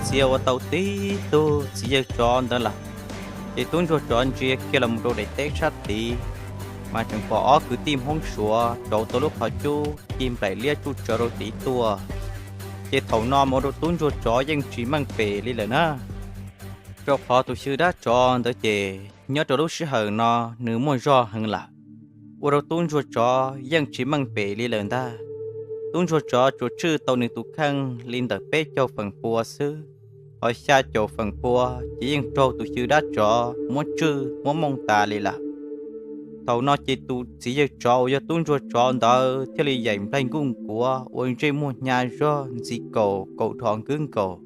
txia ua tau tib tug txiv yawg tsov ntawd lawm. Ces tub ntsuag tsov ntsia kiag los mus rau daim teb sab tid, mas tseem pom ob kwv tij Hmoob Suav rauv tau lub qhov cub ci nplaim liab tsuj tsawv rau tid tuaj. Ces thaum no mas ua rau tub ntsuag tsov yeej tsis meej pem li lawm na. Rau qhov tus xyw dab tsov ntawd ces nyob rau lub sij hawm no nws muaj zog heev lawm, ua rau tub ntsuag tsov yeej tsis meej pem li lawm ntag. Tub ntsuag tsov tsuas tswj tau nws tus kheej li ntawm peb caug feem pua xwb, ho xya caum feem pua ces yeej raug tus xyw dab tsov muab tswj muab mooj tas li lawm. Thaum no ces tus txiv yawg tsov uas yog tub ntsuag tsov ntawd thiaj li yaim nplaig nkuj nkuav ua ntsej muag hnyav zog ntxi kaus kaus dhos nkwb nkaus,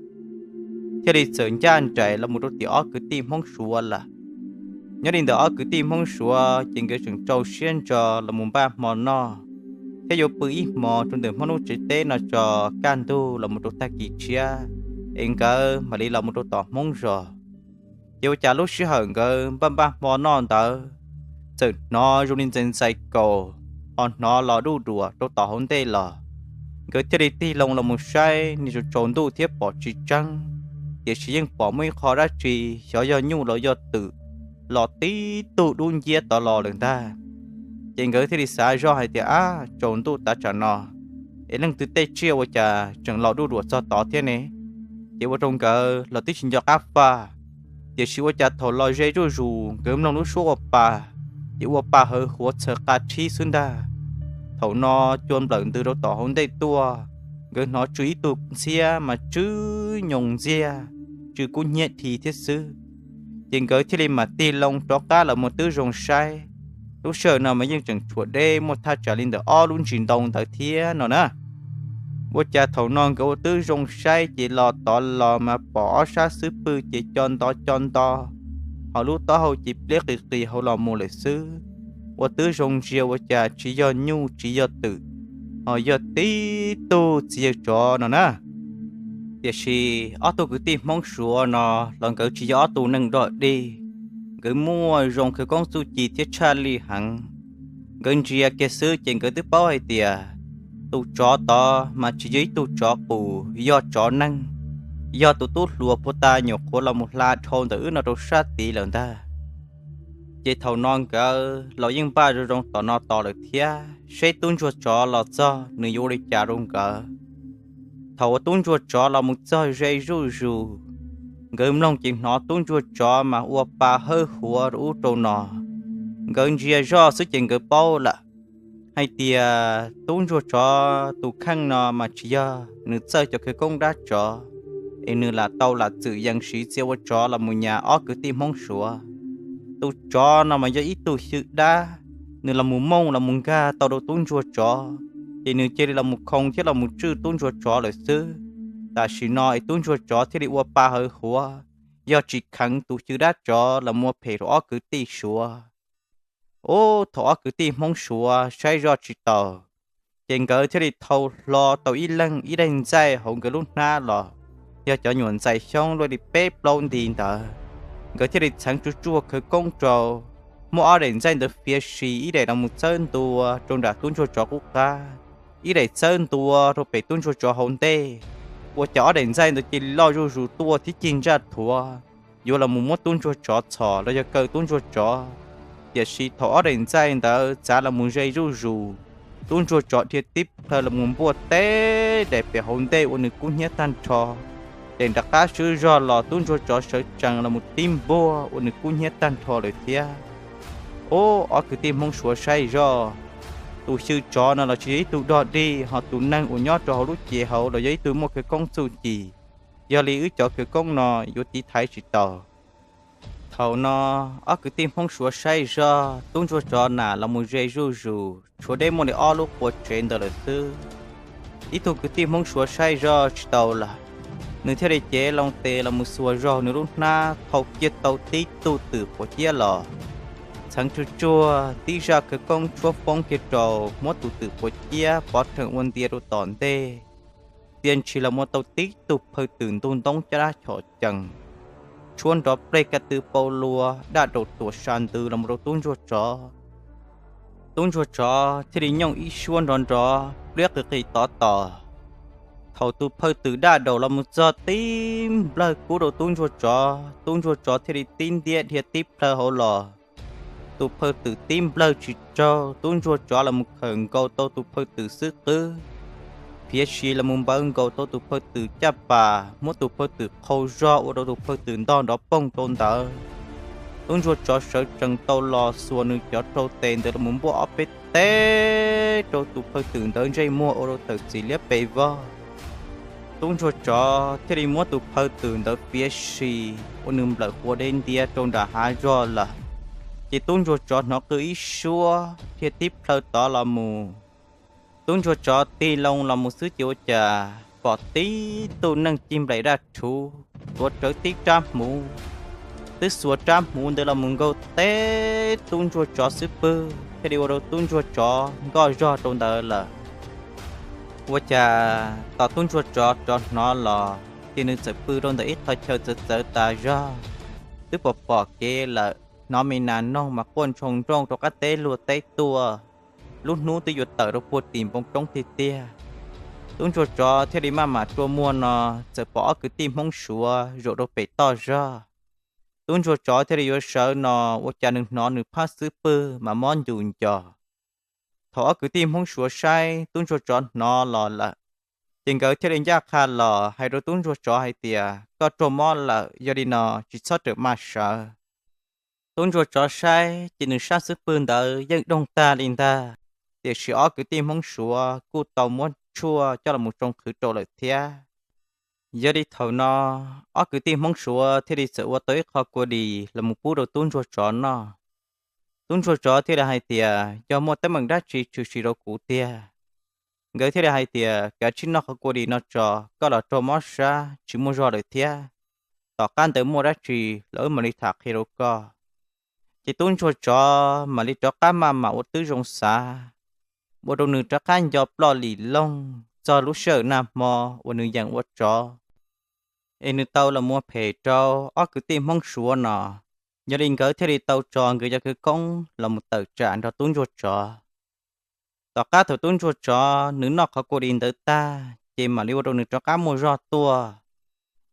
thiaj li txawm ncaj nraim los mus rau tim ob kwv tij Hmoob Suav lawm. Nyob li ntawm ob kwv tij Hmoob Suav ces nkawd tseem rau siab ntso los mus npaj hmo noj, thiab yuav pw ib hmos rau ntawm Hmoob lub tsev teb no tso kaj ntug los mus rau tag kis tshiab, es nkawd mam li los mus rau tom Hmoob zos. Ces ua cas lub sij hawm nkawd npaj npaj hmo noj ntawd, txawm hnov zoo li ntxais ntxais kaus, ho hnov los duj duam rau tom hauv ntej los. Nkawd thiaj li tig loo los mus saib, nws tsaus ntuj thiab pom tsis tseeb, tiam sis yeej pom muaj ib qho dab tsi, xyov yog nyuj los yog twm, los tib tug dub nciab tod los lawm ntag. Ces nkawd thiaj li xav zoj hais tias, ab, tsaus ntuj tav tsam no es leej twg tej tsiaj ua cas tseem los duj duam txog tod thiab ne? Ces ua rau nkawd los twb tsis nco qab faj, tiam sis ua cas thaum los ze zuj zus nkawd mloog lub suab ua pa, ces ua pa hawv huav txhawv qa rhib xwb ntag. Thaum no cua nplawm ntws rau tom hauv ntej tuaj, nkawd hnov tsw ib tug ntxhiab mas tsw nyoos ntxiag, tsw kub hnyiab dhi thiab xwb. Ces nkawd thiaj li mam tig loo rov qab los mus twb zoo saib. Lub sij hawm no mas yeej tseem tshuav deb muaj thaj tsam li ntawm ob lub ntsis ntoo ntawd thiab no na. Ua cas thaum no nkawd ua twb zoo saib ces los tod los mas pom ob sab xub pwg ces co nto co nto, ho lub taub hau ces pliab qis qis hauv los mus lawm xwb. Ua twb zoo ntsia ua cas tsis yog nyuj tsis yog twm, ho yog tib tug txiv yawg tsov no na. Tiam sis ob tug kwv tij Hmoob Suav no los nkawd tsis yog ob tug neeg dog dig, nkawd muaj zoo khawv koob txuj ci thiab tshaj lij heev. Nkawd ntsia kiag xwb ces nkawd twb paub hais tias tus tsov tod mas tsis yog ib tug tsov qus, yog tsov neeg, yog tus tub hluas puag ta nyuam qhuav los mus hla dhau ntawm wb no rau sab tid lawm ntag. Ces thaum no nkawd los yeej npaj zoo zoo tom no tos lawm thiab, seb tub ntsuag tsov los txog nws yuav ua li cas rau nkawd. Thaum uas tub ntsuag tsov los mus txog ze zuj zus, nkawd mloog ces hnov tub ntsuag tsov mas ua pa hawb huav rau ub rau no. Nkawd ntsia zoj xwb ces nkawd paub lawm hais tias tub ntsuag tsov tus kheej no mas tsis yog nws txawj cov khawv koob dab tsov, es nws lam tau lam txwm yees siv txia ua tsov los mus nyas ob kwv tij Hmoob Suav. Tus tsov no mas yog ib tug xyw dab, nws los mus mooj los mus nkag tau rau tub ntsuag tsov, ces nws cia li los mus khoo thiab los mus tswj tub ntsuag tsov lawm xwb. Tam sim no es tub ntsuag tsov thiaj li ua pa hawv huav, yog tsis kheev tus xyw dab tsov los muaj phem rau ob kwv tij Suav. Ub, thaum ob kwv tij Hmoob Suav saib zoj tsis taus, ces nkawd thiaj li thau hlo tau ib leeg ib daim ntxaij hauv nkawd lub hnab los, yog cov nyuam ntxais xyoob luaj li peb plaub nti ntawd. Nkawd thiaj li txheev tsuj tsuag khawv koob rau, muab ob daim ntxaij ntawd fiav si ib daim los mus txawb ntua rau nram tub ntsuag tsov qub qab, ib daim txawb ntua rau pem tub ntsuag tsov hauv ntej. Ua cas ob daim ntxaij ntawd cia li loj zuj zus tuaj thiab cig ntsaj thuav, yuav los mus muab tub ntsuag tsov txhom los yog kaw tub ntsuag tsov. Tiam sis thaum ob daim ntxaij ntawd txav los mus ze zuj zus, tub ntsuag tsov dhia tib plhaw los mus npuaj teb daim pem hauv ntej ua nws kub hnyiab tag nrho. Daim nram qab swb zog los tub ntsuag tsov sawv tsees los mus tib npuaj ua nws kub hnyiab tag nrho lawm thiab. Ub, ob kwv tij Hmoob Suav saib zoj, tus xyw tsov no los tsis yog ib tug dog dig, ho tus neeg uas nyob rau hauv lub cev hauv los yog ib tug muaj khawv koob txuj ci. Yog li wb cov khawv koob no yuav tiv thaiv tsis tau. Thaum no ob kwv tij Hmoob Suav saib zoj, tub ntsuag tsov nam los mus ze zuj zus, tshuav deb muaj li ob lub qua tsev ntawd lawm xwb. Ib tug kwv tij Hmoob Suav saib zoj tsis tau lawm, nws thiaj li cev loo tes los mus xuas zog nws lub hnab thau kiag tau tib tug twm quav ciab los. Txheev tsuj tsuag tib zaj khawv koob tshuab foob kiag rau, muab tus twm quav ciab pov rhees ua ntia rau tom ntej. Txia ntshis los muaj tau tib tug phaw twm ntug ntoob caj dab chom cees, tshuab nrov pleg kaj tw pau lua, daj daum tuam sa ntws los mus rau tub ntsuag tsov. Tub ntsuag tsov thiaj li nyooj ib suab nrov nrov pliab qis qis tod tos. Thaum tus phawj twm daj daum los mus txog tib nplawg kub rau tub ntsuag tsov, tub ntsuag tsov thiaj li tib ntiab dhia tib plhaw hauv los. Tus phawj twm tib nplawg tsis raug, tub ntsuag tsov los mus khawm nkaus tau tus phawj twm xub qwb, phiav si los mus npawv nkaus tau tus phawj twm caj pas, muab tus phawj twm qhau zog ua rau tus phawj twm ntog nrov poog rau ntawd. Tub ntsuag tsov sawv tsees tau los xuas nws cov rau tes ntawd los mus npuaj ob peb teg rau tus phawj twm ntawd ntsej muag ua rau tawm txiv liab pes vog. Tub ntsuag tsov thiaj li muab tus phawj twm ntawd piav si ua nws nplawm huav deb ntiab rau nram hav zog lawm. Ces tub ntsuag tsov hnov qw ib suab dhia tib plhaw tod los mus. Tub ntsuag tsov tig loo los mus xwb ces ua cas pom tib tug neeg cig nplaim daj rhuv tuav rawv tib rab hmuv, twb xuas rab hmuv ntawd los mus nkaug teb tub ntsuag tsov xub pwg thiaj li ua rau tub ntsuag tsov nkoj zog rau ntawd lawm. Ua cas tos tub ntsuag tsov rov hnov los ces nws txawm pw rau ntawm ib qho chaw txawv txawv tas zog, twb pom pom kev lawm, hnov me nas noog mas quaj ntshoo nrooj rau qab teb luag teb tuaj, lub hnub twb yuav tawm rau puag tim npoo roob tiag tiag. Tub ntsuag tsov thiaj li maj mam rua muag no txawm pom ob kwv tij Hmoob Suav zaum rau pem toj zog. Tub ntsuag tsov thiaj li yuav sawv no, ua cas nws hnov nws phab xub pwg mas mob ncus ncos. Thaum ob kwv tij Hmoob Suav saib tub ntsuag tsov hnov los lawm, ces nkawd thiaj li ncaj qha los hais rau tub ntsuag tsov hais tias, Koj raug mob lawm, yog li no tsis txhob rawm maj sawv. Tub ntsuag tsov saib ces nws sab xub pwg ntawd yeej doog tag li ntag, tiam sis ob kwv tij Hmoob Suav kuj tau muab tshuaj coj los tsoo qhwv rau lawm thiab. Yog li thaum no, ob kwv tij Hmoob Suav thiaj li txawm ua tau ib qho kua dis los mus pub rau tub ntsuag tsov noj. Tub ntsuag tsov thiaj li hais tias, Yog muaj teeb meem dab tsi tshwm sim rau kuv tiag? Nkawd thiaj li hais tias, Kav tsij noj qhov kua dis no tso, koj los raug mob sab tsis muaj zog lawm thiab. Tom qab ntawd muaj dab tsi los wb mam li tham qhia rau koj. Ces tub ntsuag tsov mam li rov qab maj mam ua tib zoo xav, ua rau nws rov qab nco ploj lim looj txog lub sij hawm nag hmo uas nws yeem ua tsov, es nws tau los muag phem rau ob kwv tij Hmoob Suav no. Yog li nkawd thiaj li tau tso nkawd cov khawv koob los mus tawm tsam nrog tub ntsuag tsov. Tom qab thaum tub ntsuag tsov nws noj qhov kua dis ntawd tag ces mam li ua rau nws rov qab muaj zog tuaj,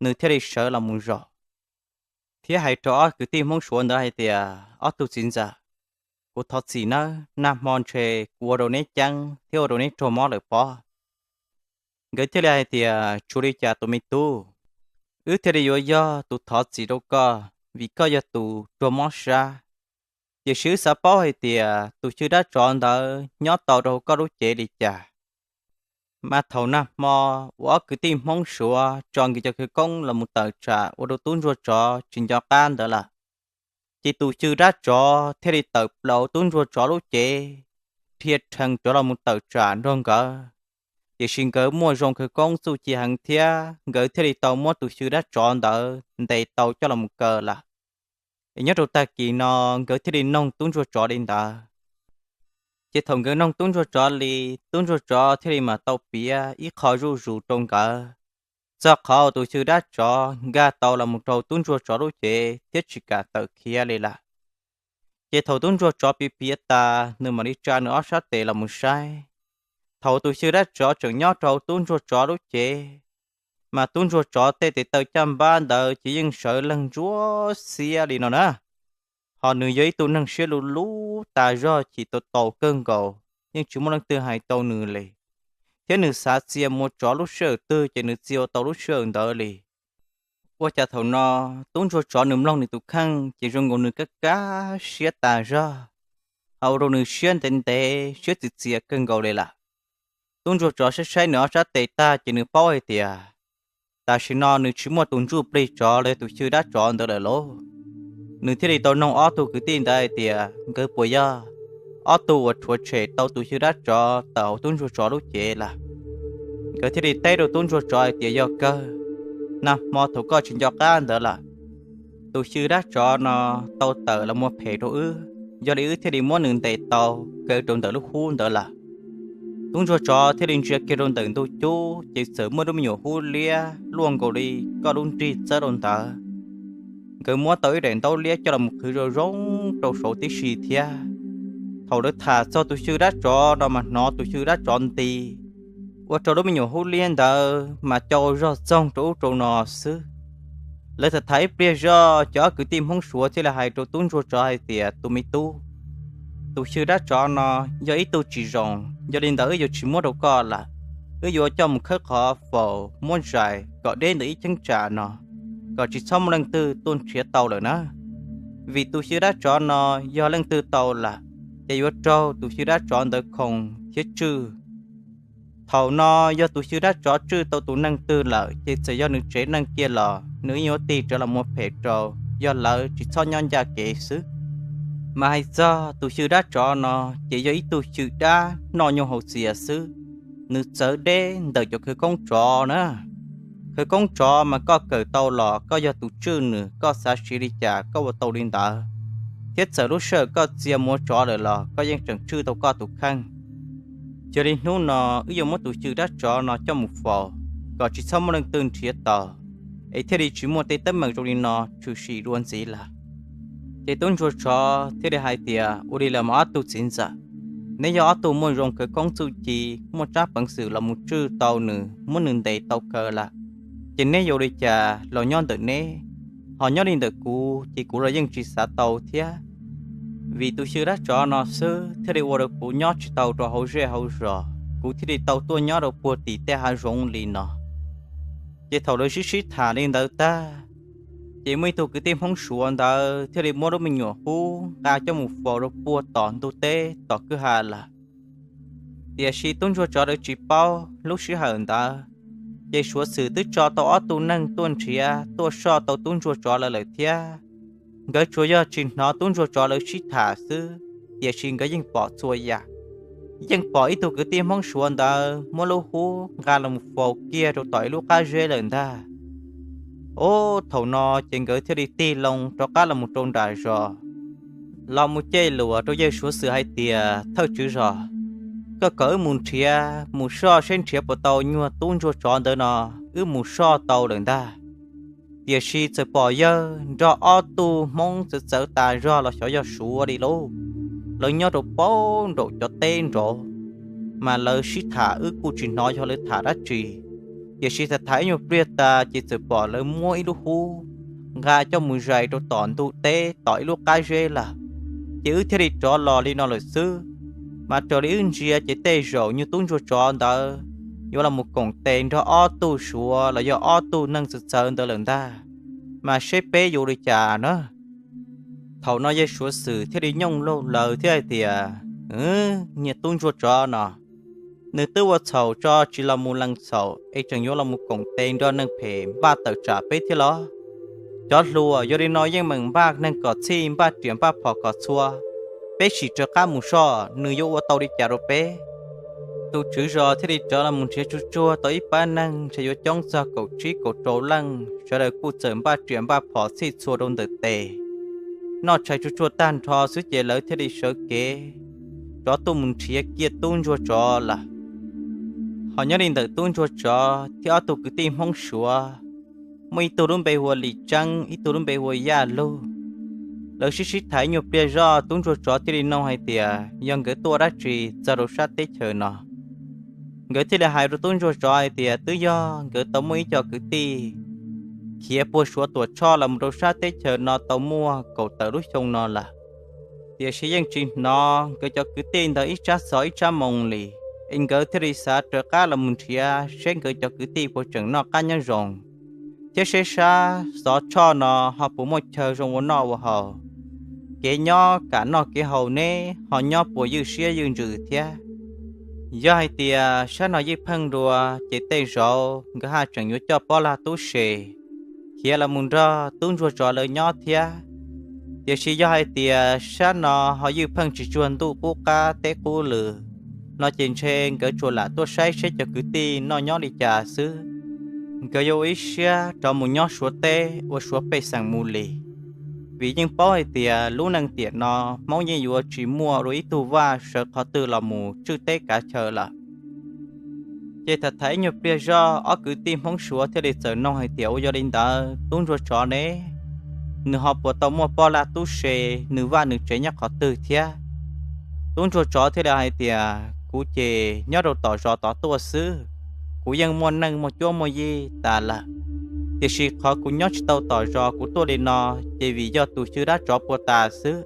nws thiaj li sawv los mus zaum thiab hais rau ob kwv tij Hmoob Suav ntawd hais tias, Ob tug txiv ntxawm, kuv thov txim nawb, nag hmo ntshe kuv ua rau neb ceeb thiab ua rau neb raug mob lawm pob. Nkawd thiaj li hais tias, Tsis ua li cas tus me tub, wb thiaj li yuav yog tus thov txim rau koj vim koj yog tus raug mob sab. Tiam sis wb xav paub hais tias tus xyw dab tsov ntawd nyob tau rau koj lub cev li cas, mas thaum nag hmo uas ob kwv tij Hmoob Suav tso nkawd cov khawv koob los mus tawm tsam ua rau tub ntsuag tsov tsis nco qab ntawd lawm, ces tus xyw dab tsov thiaj li tawm plaws tub ntsuag tsov lub cev, dhia rhees rov los mus tawm tsam nrog nkawd. Tiam sis nkawd muaj zoo khawv koob txuj ci heev thiab nkawd thiaj li tau muab tus xyw dab tsov ntawd ntes tau coj los mus kaw lawm. Es nyob rau tag kis no nkawd thiaj li noog tub ntsuag tsov li ntawd. Ces thaum nkawd noog tub ntsuag tsov li, tub ntsuag tsov thiaj li mam tau piav ib qho zuj zus rau nkawd txog qhov uas tus xyw dab tsov nkag tau los mus rau tub ntsuag tsov lub cev thiab tsis kam tawm khiav li lawm. Ces thaum tub ntsuag tsov piav piav tas, nws mam li tsa nws ob sab tes los mus saib. Thaum tus xyw dab tsov tseem nyob rau tub ntsuag tsov lub cev, mas tub ntsuag tsov tej tes taw caj npab ntawd ces yeej sawv leeg ntsuab xiab li no na. Ho nws yog ib tug neeg siab luv luv tas zog, chim tau taus kawg nkaus, yeej tsis muaj leej twg hais tau nws li, thiab nws xav txia mus ua tsov lub sij hawm twg ces nws txia ua tau lub sij hawm ntawd li. Ua cas thaum no tub ntsuag tsov nws mloog nws tus kheej ces zoo nkaus nws kaj kaj siab tas zog, ho ua rau nws siab ntev ntev siab txias txias kawg nkaus li lawm. Tub ntsuag tsov saib saib nws ob sab tes tag ces nws paub hais tias tam sim no nws tsis muaj tus ntsuj plig tsov los yog tus xyw dab tsov ntawd lawm lauj. Nws thiaj li tau noog ob tug kwv tij ntawd hais tias nkawd puas yog ob tug uas rhuav tshem tau tus xyw dab tsov tawm hauv tub ntsuag tsov lub cev lawm. Nkawd thiaj li teb rau tub ntsuag tsov hais tias yog kawg, nag hmo thaum koj tsis nco qab ntawd lawm, tus xyw dab tsov no tau tawm los muag phem rau wb, yog li wb thiaj li muab nws ntes tau kaw rau ntawm lub hub ntawd lawm. Tub ntsuag tsov thiaj li ntsia kiag rau ntawm ntug cub ces txawm muaj lub me nyuam hub liab luaj nkaus li koj lub nrig txawb rau ntawd. Nkawd muab tau ib daim ntaub liab coj los qhwv zoo zoo rau saud tib si thiab. Thaum lawv tham txog tus xyw dab tsov no mas hnov tus xyw dab tsov nti ua rau lub me nyuam hub liab ntawd mas co zog txoog rau ub rau no xwb. Lawv tham tham ib pliag zog ces ob kwv tij Hmoob Suav thiaj li hais rau tub ntsuag tsov hais tias, Tus me tub, tus xyw dab tsov no yog ib tug tsis zoo, yog li ntawd wb yuav tsis muab rau koj lawm. Wb yuav coj mus khawb qhov faus muab zais kom deb ntawm ib cheeb tsam no, kom tsis txhob muaj leej twg tuaj nrhiav tau lawm na. Vim tus xyw dab tsov no yog leej twg tau lawm, ces yuav raug tus xyw dab tsov ntawd khoo thiab tswj. Thaum no yog tus xyw dab tsov tswj tau tus neeg twg lawm ces txawm yog nws tsev neeg kiag los nws yeej yuav tig rawv los muag phem rau, yog lawv tsis txhob nyob ncaj kev xwb. Mas hais txog tus xyw dab tsov no, ces yog ib tug xyw dab noj nyuj haus txias xwb, nws txawv deb ntawm cov khawv koob tsov na. Khawv koob tsov mas koj kawm tau los koj yog tus tswj nws, koj xav siv li cas koj ua tau li ntawd, thiab txawm lub sij hawm koj txia mus ua tsov lawm los koj yeej tseem tswj tau koj tus kheej. Yog li hnub no wb yuav muab tus xyw dab tsov no coj mus faus, kom tsis txhob muaj leej twg nrhiav tau, es thiaj li tsis muaj tej teeb meem zoo li no tshwm sim dua ntxiv lawm. Ces tub ntsuag tsov thiaj li hais tias, Ua li los mas ob tug txiv ntxawm, neb yog ob tug muaj zoo khawv koob txuj ci, muaj tsab peev xwm los mus tswj tau nws, muab nws ntes tau kaw lawm, ces neb yuav ua li cas los nyob ntawm neb, ho nyob li ntawm kuv ces kuv los yeej tsis xav tau thiab. Vim tus xyw dab tsov no xwb thiaj li ua rau kuv nyob tsis tau rau hauv zej hauv zos, kuv thiaj li tau tuaj nyob rau puag tim tej hav zoov li no. Ces thaum lawv sib sib tham li ntawd tag, ces muaj ib tug kwv tij Hmoob Suav ntawd thiaj li muab lub me nyuam hub nqa coj mus faus rau puag tom ntug teb tom kwj ha lawm. Tiam sis tub ntsuag tsov lawv tsis paub, lub sij hawm ntawd ces Suav xwm twb tso tau ob tug neeg tuaj nrhiav tuaj soj tau tub ntsuag tsov lawv lawm thiab. Nkawd tsuas yog tsis hnov tub ntsuag tsov lawv sib tham xwb, tiam sis nkawd yeej pom txhua yam. Yeej pom ib tug kwv tij Hmoob Suav ntawd muab lub hub nqa los faus kiag rau tom ib lub qab zeb lawm ntag. Ub, thaum no ces nkawd thiaj li tig loo rov qab los mus rau nram zos, los mus cej luam rau yawg Suav xwm hais tias, Thawj tswv zos, koj kom wb mus nrhiav mus soj seb nrhiav puas tau nyuag tub ntsuag tsov ntawd no, wb mus soj tau lawm ntag. Tiam sis txawm pom yawg nrog ob tug Hmoob txawv txawv tas zog los xyov yog Suav li lauj. Lawv nyob rau paub nraum cov teb nraud, mas lawv sib tham wb kuj tsis hnov yog lawv tham dab tsi. Tiam sis tham tham ib nyuag pliag tas ces txawm pom lawv muab ib lub hub nqa coj mus zais rau tom ntug teb tom ib lub qab zeb lawm, ces wb thiaj li rov los li no lawm xwb. Mas raws li wb ntsia ces tej zaum nyuag tub ntsuag tsov ntawd yuav los mus koom tes nrog ob tug Suav los yog ob tug neeg txawv txawv ntawd lawm ntag, mas seb peb yuav ua li cas na. Thaum no yawg Suav xwm thiaj li nyooj laug lawv thiab hais tias, Niag tub ntsuag tsov no, nws twb ua txhaum tso tsis los mus lees txhaum es tseem yuav los mus koom tes nrog neeg phem npaj tawm tsam peb thiab los? Cov hluas, yog li no yeej meem npaj neeg kom txhij, npaj riam npaj phom kom txhua, peb sim raws qab mus soj nws yuav ua tau li cas rau peb. Tus tswv zos thiaj li rov los mus nrhiav tsuag tsuag tau ib pab neeg ntshe yuav coob txog kaum tsib kaum rau leej, sawv daws kuj txawm npaj riam npaj phom txhij txhua rau ntawm tes, noj tshais tsuag tsuag tag nrho xwb ces lawv thiaj li sawv kev rov tuaj mus nrhiav kiag tub ntsuag tsov lawm. Ho nyob li ntawm tub ntsuag tsov thiab ob tug kwv tij Hmoob Suav, muaj ib tug lub npe hu ua Lis Tseeb, ib tug lub npe hu ua Yaj Lug. Lawv sib sib tham ib nyuag pliag zoj, tub ntsuag tsov thiaj li nug hais tias yog nkawd tuaj dab tsi txog rau sab teb chaws no. Nkawd thiaj li hais rau tub ntsuag tsov hais tias twb yog nkawd tau muaj ib co kwv tij khiav puag Suav Tuam Tshoj los mus rau sab teb chaws no tau muaj kaum tawm lub xyoo no lawm, tiam sis yeej tsis hnov nkawd cov kwv tij ntawd ib tsab xov ib tsab moo li, es nkawd thiaj li xav raws qab los mus nrhiav seb nkawd cov kwv tij puas tseem noj qab nyob zoo, thiab seb sab Xov Tshoj no ho puas muaj chaw zoo ua noj ua haus, kev nyob kam noj kev haus neb ho nyob puas ywj siab ywj ntsws thiab. Yog hais tias sab no ywj pheej dua, ces tej zaum nkawd haj tseem yuav coj pob lag tub se khiav los mus nrog tub ntsuag tsov lawv nyob thiab. Tiam sis yog hais tias sab no ho ywj pheej tsis tsuag ntuj qub qab teb qub lw no ces ntshe nkawd tsuas lam tuaj saib seb cov kwv tij noj nyob li cas xwb, nkawd yuav ua ib siab rov mus nyob Suav teb ua Suav pej xeem mus li. Vim yeej paub hais tias lub neej tiam no Hmoob yeej yuav tsis muaj dua ib tug vaj sawv qhov twg los mus tswj teb kav chaw lawm. Ces tham tham ib nyuag pliag zoj, ob kwv tij Hmoob Suav thiaj li txawm nug hais tias, Ua yog li ntawd tub ntsuag tsov ne, nws ho puas tau muaj pob lag tub se, nws vaj nws tsev nyob qhov twg thiab? Tub ntsuag tsov thiaj li hais tias, Kuv ces nyob rau tom zos tod tuaj xwb, kuv yeej muaj neej muaj cuab muaj yig tas lawm. Tiam sis qhov kuv nyob tsis tau tom zos kuv tuaj li no, ces vim yog tus xyw dab tsov puag ta xwb.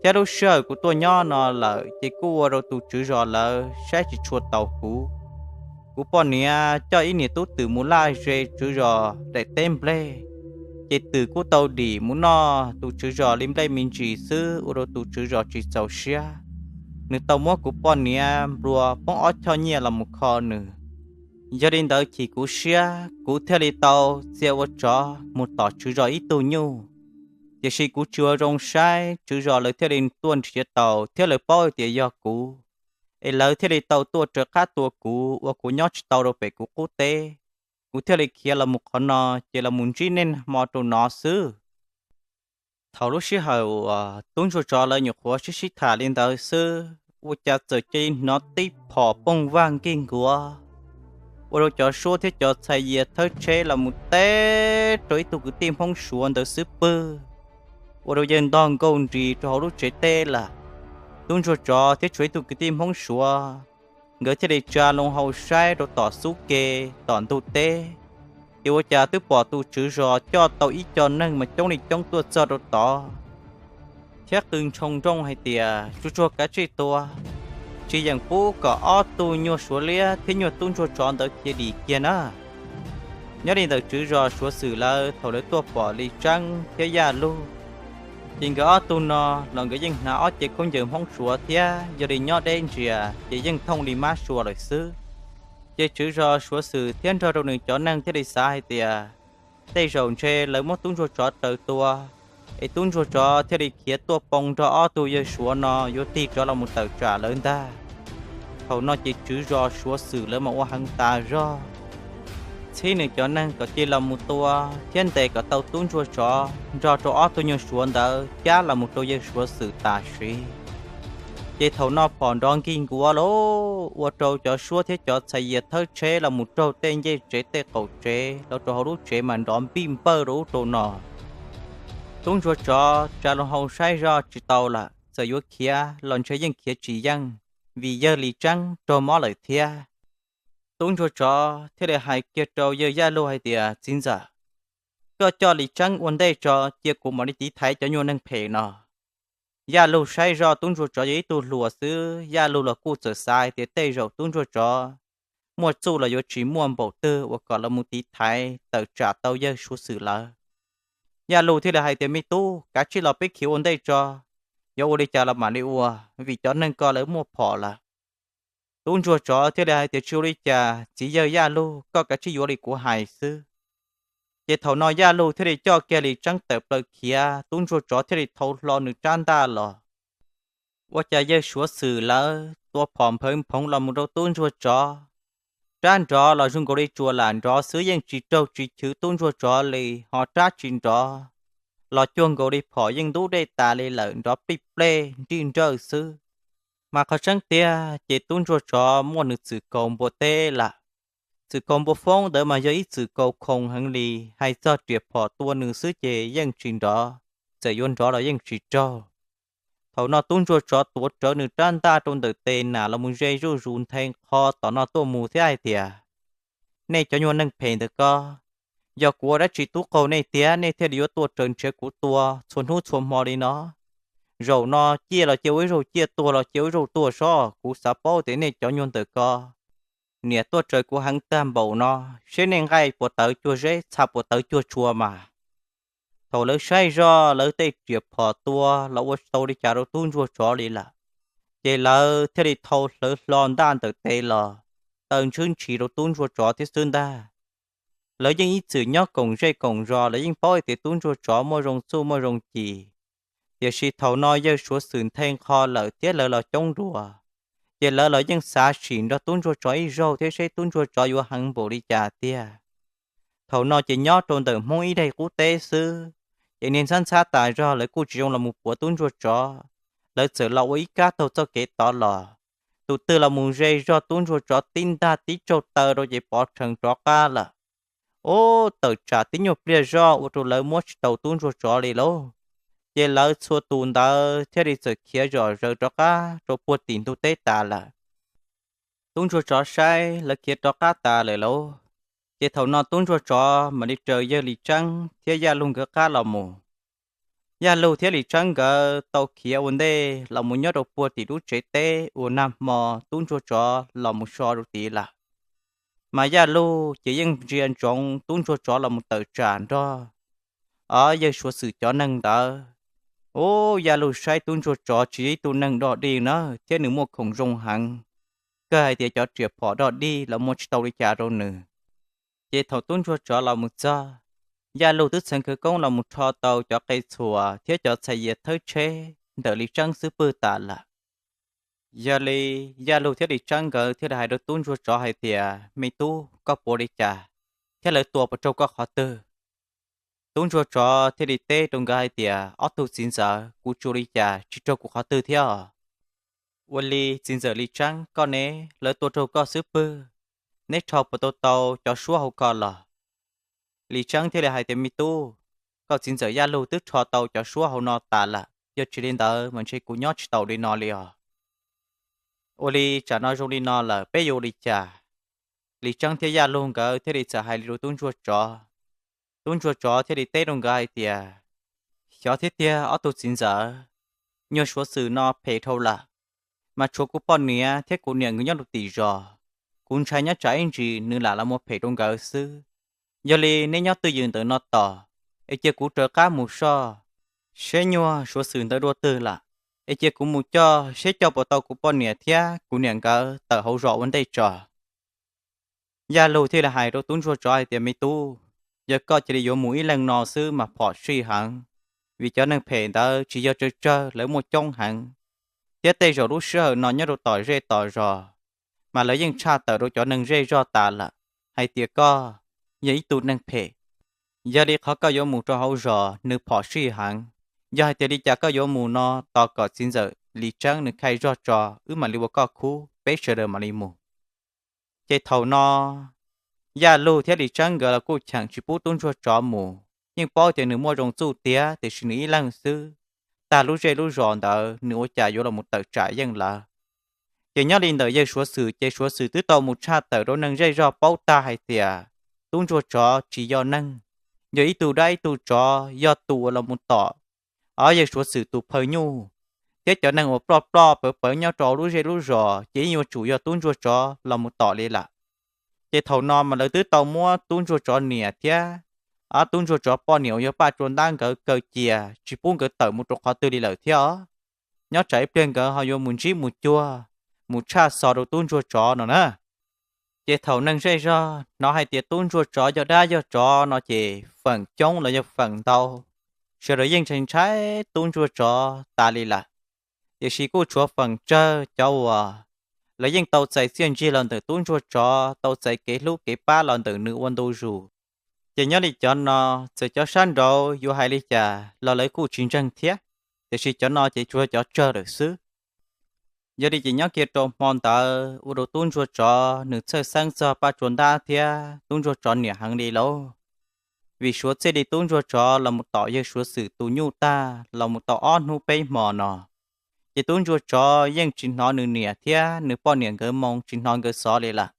Thiab lub sij hawm kuv tuaj nyob no lawm ces kuj ua rau tus tswv zos lawv saib tsis tshua taus kuv. Kuv poj niam coj ib niam tub twm mus laj ze tswv zos daim teb nplej, ces twm kuj tau dim mus noj tus tswv zos li nplej me ntsis xwb, ua rau tus tswv zos tsis txaus siab. Nws tau muab kuv poj niam nplua poob ob choj nyiaj los mus kho nws. Yog li ntawd chim kuv siab, kuv thiaj li tau txia ua tsov mus tom tswv zos ib tug nyuj. Tiam sis kuv tsis ua zoo saib, tswv zos lawv thiaj li tuaj nrhiav tau thiab lawv paub hais tias yog kuv, es lawv thiaj li tau tuaj raws qab tua kuv, ua kuv nyob tsis tau rau pem kuv qub teb. Kuv thiaj li khiav los mus qhov no, ces los mus ntsib nej hmo rau no xwb. Thaum lub sij hawm uas tub ntsuag tsov lawv nyuam qhuav sib sib tham li ntawd xwb, ua cas txawm cia li hnov tib phom pooj vag nkig nkuav, ua rau cov suab thiab cov txhais yias thawb tsheb los mus teb rau ib tug kwv tij Hmoob Suav ntawd xwb pwg, ua rau yawg ntog nkaug nris rau hauv lub tsev teb lawm. Tub ntsuag tsov thiab tshuav ib tug kwv tij Hmoob Suav, nkawd thiaj li tsa loo hau saib rau tom xub ke, tom ntug teb, ces ua cas twb pom tus tswv zos coj tau ib co neeg mas coob li coob tuaj txog rau tod, thiab qw ntshoo nrooj hais tias, Tsuag tsuag kav tsij tua, tsis yeem pub kom ob tug nyuag suav liab thiab nyuag tub ntsuag tsov ntawd cia dim kiag na. Nyob li ntawm tswv zos Suav Xwm lawv thaum lawv tuaj pom Lis Tseeb thiab Yaj Lug, ces nkawd ob tug no los nkawd yeej hnav ob ce khaub ncaws Hmoob Suav thiab yog li nyob deb ntsia ces yeej thooj li mab sua lawm xwb. Ces tswv zos Suav Xwm thiab nrog rau nws cov neeg thiaj li xav hais tias, tej zaum ntshe lawv muab tub ntsuag tsov raws tua, es tub ntsuag tsov thiaj li khiav tuaj poo nrog ob tug yawg Suav no yuav tig rov los mus tawm tsam lawv ntag. Thaum no ces tswv zos Suav Xwm lawv mas ua heev tas zog, txhib nws cov neeg kom cia los mus tua thiab ntes kom tau tub ntsuag tsov nrog rau ob tug nyuag Suav ntawd cab los mus rau yawg Suav Xwm tam sim. Ces thaum no phom nrov nkig nkuav lauj, ua rau cov suab thiab cov txhais yias thawb tsheb los mus raug tej ncej tsev tej qaum tsev los rau hauv lub tsev mas nrov npij npawj rau ub rau no. Tub ntsuag tsov tsa loo hau saib zoj tsis tau lawm, txawm yuav khiav los ntshe yeej khiav tsis yeej, vim yawg Lis Tseeb raug mob lawm thiab. Tub ntsuag tsov thiaj li hais kiag rau yawg Yaj Lug hais tias, Txiv ntxawm, koj coj Lis Tseeb ua ntej tso, cia kuv mam li tiv thaiv cov nyuag neeg phem no. Yaj Lug saib zoj tub ntsuag tsov yog ib tug hluas xwb, Yaj Lug los kuj txawm xav hais tias tej zaum tub ntsuag tsov muaj txuj los yuav tsis muaj npaum twg uas kom los mus tiv thaiv tawm tsam tau yawg Suav Xwm lawv. Yaj Lug thiaj li hais tias, Me tub, kav tsij los peb khiav ua ntej tso, yuav ua li cas los mam li ua, vim cov neeg ko lawv muaj phom lawm. Tub ntsuag tsov thiaj li hais tias, Tsis ua li cas, txiv yawg Yaj Lug, koj kav tsij yuav li kuv hais xwb. Ces thaum no Yaj Lug thiaj li coj kiag Lis Tseeb tawm plaws khiav, tub ntsuag tsov thiaj li thau hlo nws rab ntaj los. Ua cas yawg Suav Xwm lawv tua phom nphawv nphoov los mus rau tub ntsuag tsov. Rab nrov los zoo nkaus li tsuas lam nrov xwb, yeej tsis raug tsis chwv tub ntsuag tsov li, ho rab tsis nrov los cuag nkaus li phom yeej ntub dej tas li lawm, nrov plij plej nrij nrawj xwb. Mas qhov tseeb tiag ces tub ntsuag tsov muaj nws txwm kaus npua teb lawm. Txwm kaus npua foob ntawd mas yog ib txwm kaus khoom heev li, hais txog riam phom tua nws xwb ces yeej tsis nrov, txawm yuav nrov los yeej tsis raug. Thaum no tub ntsuag tsov tuav rawv nws rab ntaj rau ntawm tes nam los mus ze zuj zus nthe qho tom no tuaj mus thiab hais tias, Nej cov nyuag neeg phem ntawm ko, yog kuv ua dab tsi tub qaug nej tiag, nej thiaj li yuav tuaj raws nrhiav kuv tua txhua hnub txhua hmo li no? Zaum no ciaj los cia ua ib zaug ciaj, tuag los cia ua ib zaug tuag sob, kuv xav paub tias nej cov nyuag ntawm ko niam tuaj raws kuv heev tag npaum no, seb nej nqaij puas tawv cuag zeb, txha puas tawv cuag tshua mas. Thaum lawv saib zoj lawv tej riam phom tua los ua tsis tau li cas rau tub ntsuag tsov li lawm, ces lawv thiaj li thau hlawv hlo ntaj ntawm tes los taw ntshwb ntshis rau tub ntsuag tsov thiab xwb ntag. Lawv yeej ib txwm nyob koom zej koom zos, lawv yeej paub hais tias tub ntsuag tsov muaj zoo txuj muaj zoo ci. Tiam sis thaum no yawg Suav Xwm nthe qho lawm thiab lawv los coob dua, ces lawv los yeej xav sim nrog tub ntsuag tsov ib zaug thiab seb tub ntsuag tsov yuav heev npaum li cas tiag. Thaum no ces nyob rau ntawm Hmoob ib daig qub teb xwb, ces niag ntxhab ntxhab tas zog lawv kuj tsis zoo los mus puav tub ntsuag tsov. Lawv txawm los ua ib kab taug txoj kev tod los, tus twg los mus ze zog tub ntsuag tsov tib ntaj tib tsaug taw rau ces pov rhees rov qab lawm. Ub, tawm tsam tib nyuag pliag zoj ua rau lawv muab tsis tau tub ntsuag tsov li lauj. Ces lawv txhua tus ntawd thiaj li txawm khiav zom zaws rov qab rau puag tim ntug teb tas lawm. Tub ntsuag tsov saib lawv khiav rov qab tas lawm lauj. Ces thaum no tub ntsuag tsov mam li raws yawg Lis Tseeb thiab Yaj Lug nkawd qab los mus. Yaj Lug thiab Lis Tseeb nkawd tau khiav ua ntej los mus nyob rau puag tim lub tsev teb uas nag hmo tub ntsuag tsov los mus so rau tid lawm. Mas Yaj Lug ces yeej ntsia ntsoov tub ntsuag tsov los mus tawm tsam nrog, o, yawg Suav Xwm cov neeg ntawd. Ub, Yaj Lug saib tub ntsuag tsov tsis yog ib tug neeg dog dig na, thiab nws muaj khoom zoo heev, kawg hais tias cov riam phom dog dig los muaj tsis tau li cas rau nws. Ces thaum tub ntsuag tsov los mus txog, Yaj Lug twb txheev khawv koob los mus rho tau cov qe txhuas thiab cov txhais yias thawb tsheb ntawm Lis Tseeb xub pwg tas lawm. Yog li, Yaj Lug thiab Lis Tseeb nkawd thiaj li hais rau tub ntsuag tsov hais tias, Me tub, koj puas ua li cas, thiab lawv tua puas raug koj qhov twg? Tub ntsuag tsov thiaj li teb rau nkawd hais tias, Ob tug txiv ntxawm, kuv tsis ua li cas, tsis raug kuv qhov twg thiab. Ua li txiv ntxawm Lis Tseeb, koj ne, lawv tua raug koj xub pwg, neb rho puas tau tau cov suab hauv ko los? Lis Tseeb thiaj li hais tias, Me tub, koj txiv ntxawm Yaj Lug twb rho tau cov suab hauv no tas lawm, yog tsis li ntawd mas ntshe kuv nyob tsis tau li no li os. Ua li tsam no zoo li no lawm peb yuav ua li cas? Lis Tseeb thiab Yaj Lug nkawd thiaj li txawm hais li rau tub ntsuag tsov. Tub ntsuag tsov thiaj li teb rau nkawd hais tias, Xyov thiab tiag ob tug txiv ntxawm, nyuag Suav Xwm no phem dhau lawm, mas tshuav kuv poj niam thiab kuv niam nkawd nyob rau tim zos. Kuv ntshai nyob tsam ib ntsis nws lam los muaj phem rau nkawd xwb. Yog li neb nyob twj ywm ntawm no tos, es cia kuv raws qab mus soj seb nyuag Suav Xwm ntawd dua twg lawm, es cia kuv mus coj seb coj puas tau kuv poj niam thiab kuv niam nkawd tawm hauv zos ua ntej tso. Yaj Lug thiaj li hais rau tub ntsuag tsov hais tias, Me tub, yog koj cia li yuav mus ib leeg no xwb mas phom sij heev, vim cov neeg phem ntawd tsis yog tsawg tsawg, lawv muaj coob heev, thiab tej zaum lub sij hawm no nyob rau tom zej tom zos, mas lawv yeej tshaj tawm rau cov neeg zej zog tas lawm hais tias koj yog ib tug neeg phem. Yog li qhov koj yuav mus rau hauv zos nws phom sij heev. Yog hais tias li cas koj yuav mus no, tos kom txiv ntxawm Lis Tseeb nws khai zog tso, wb mam li ua koj khub, peb sawv daws mam li mus. Ces thaum no Yaj Lug thiab Lis Tseeb nkawd los kuj cheem tsis pub tub ntsuag tsov mus, yeej paub tias nws muaj zoo txuj tiag, tiam sis nws ib leeg xwb, tag lub zej lub zos ntawd nws ua cas yuav los mus tawm tsam yeej lawv. Ces nyob li ntawm yawg Suav Xwm, ces Suav Xwm twb tau mus tshaj tawm rau neeg zej zog paub tag hais tias tub ntsuag tsov tsis yog neeg, yog ib tug dab ib tug tsov, yog tus uas los mus tom, o, yawg Suav Xwm tus phaw nyuj, thiab cov neeg uas ploj ploj pawv pawv nyob rau lub zej lub zos ces yeej yuav tsum yog tub ntsuag tsov los mus tom li lawm. Ces thaum no mas lawv twb tau muab tub ntsuag tsov niam thiab, o, tub ntsuag tsov poj niam uas yog Paj Tsua Ntab nkawd kaw cia, tsis pub nkawd tawm mus rau qhov twg li lawm thiab os. Nyob tsam ib pliag nkawd ho yuav mus ntsib mus cuag, mus tshaj xov rau tub ntsuag tsov no na. Ces thaum neeg zej zog hnov hais tias tub ntsuag tsov yog dab yog tsov no ces feem coob los yog feem ntau, sawv daws yeej ntshai ntshai tub ntsuag tsov tas li lawm. Tiam sis kuj tshuav feem tsawg cov uas lawv yeej tau txais txiaj ntsig los ntawm tub ntsuag tsov, tau txais kev hlub kev pab los ntawm nws ua ntu zus. Ces nyob li cov no, txawm cov sab nraud yuav hais li cas los lawv kuj tsis ntseeg thiab, tiam sis cov no ces tsuas yog cov tsawg lawm xwb. Yog li ces nyob kiag rau hmo ntawd ua rau tub ntsuag tsov nws txhawj xeeb txog Paj Tsua Ntab thiab tub ntsuag tsov niam heev li lauj. Vim suav txij li tub ntsuag tsov los mus tom yawg Suav Xwm tus nyuj tag los mus tau ob hnub peb hmo no, ces tub ntsuag tsov yeej tsis hnov nws niam thiab nws poj niam nkawd moo, tsis hnov nkawd xov li lawm.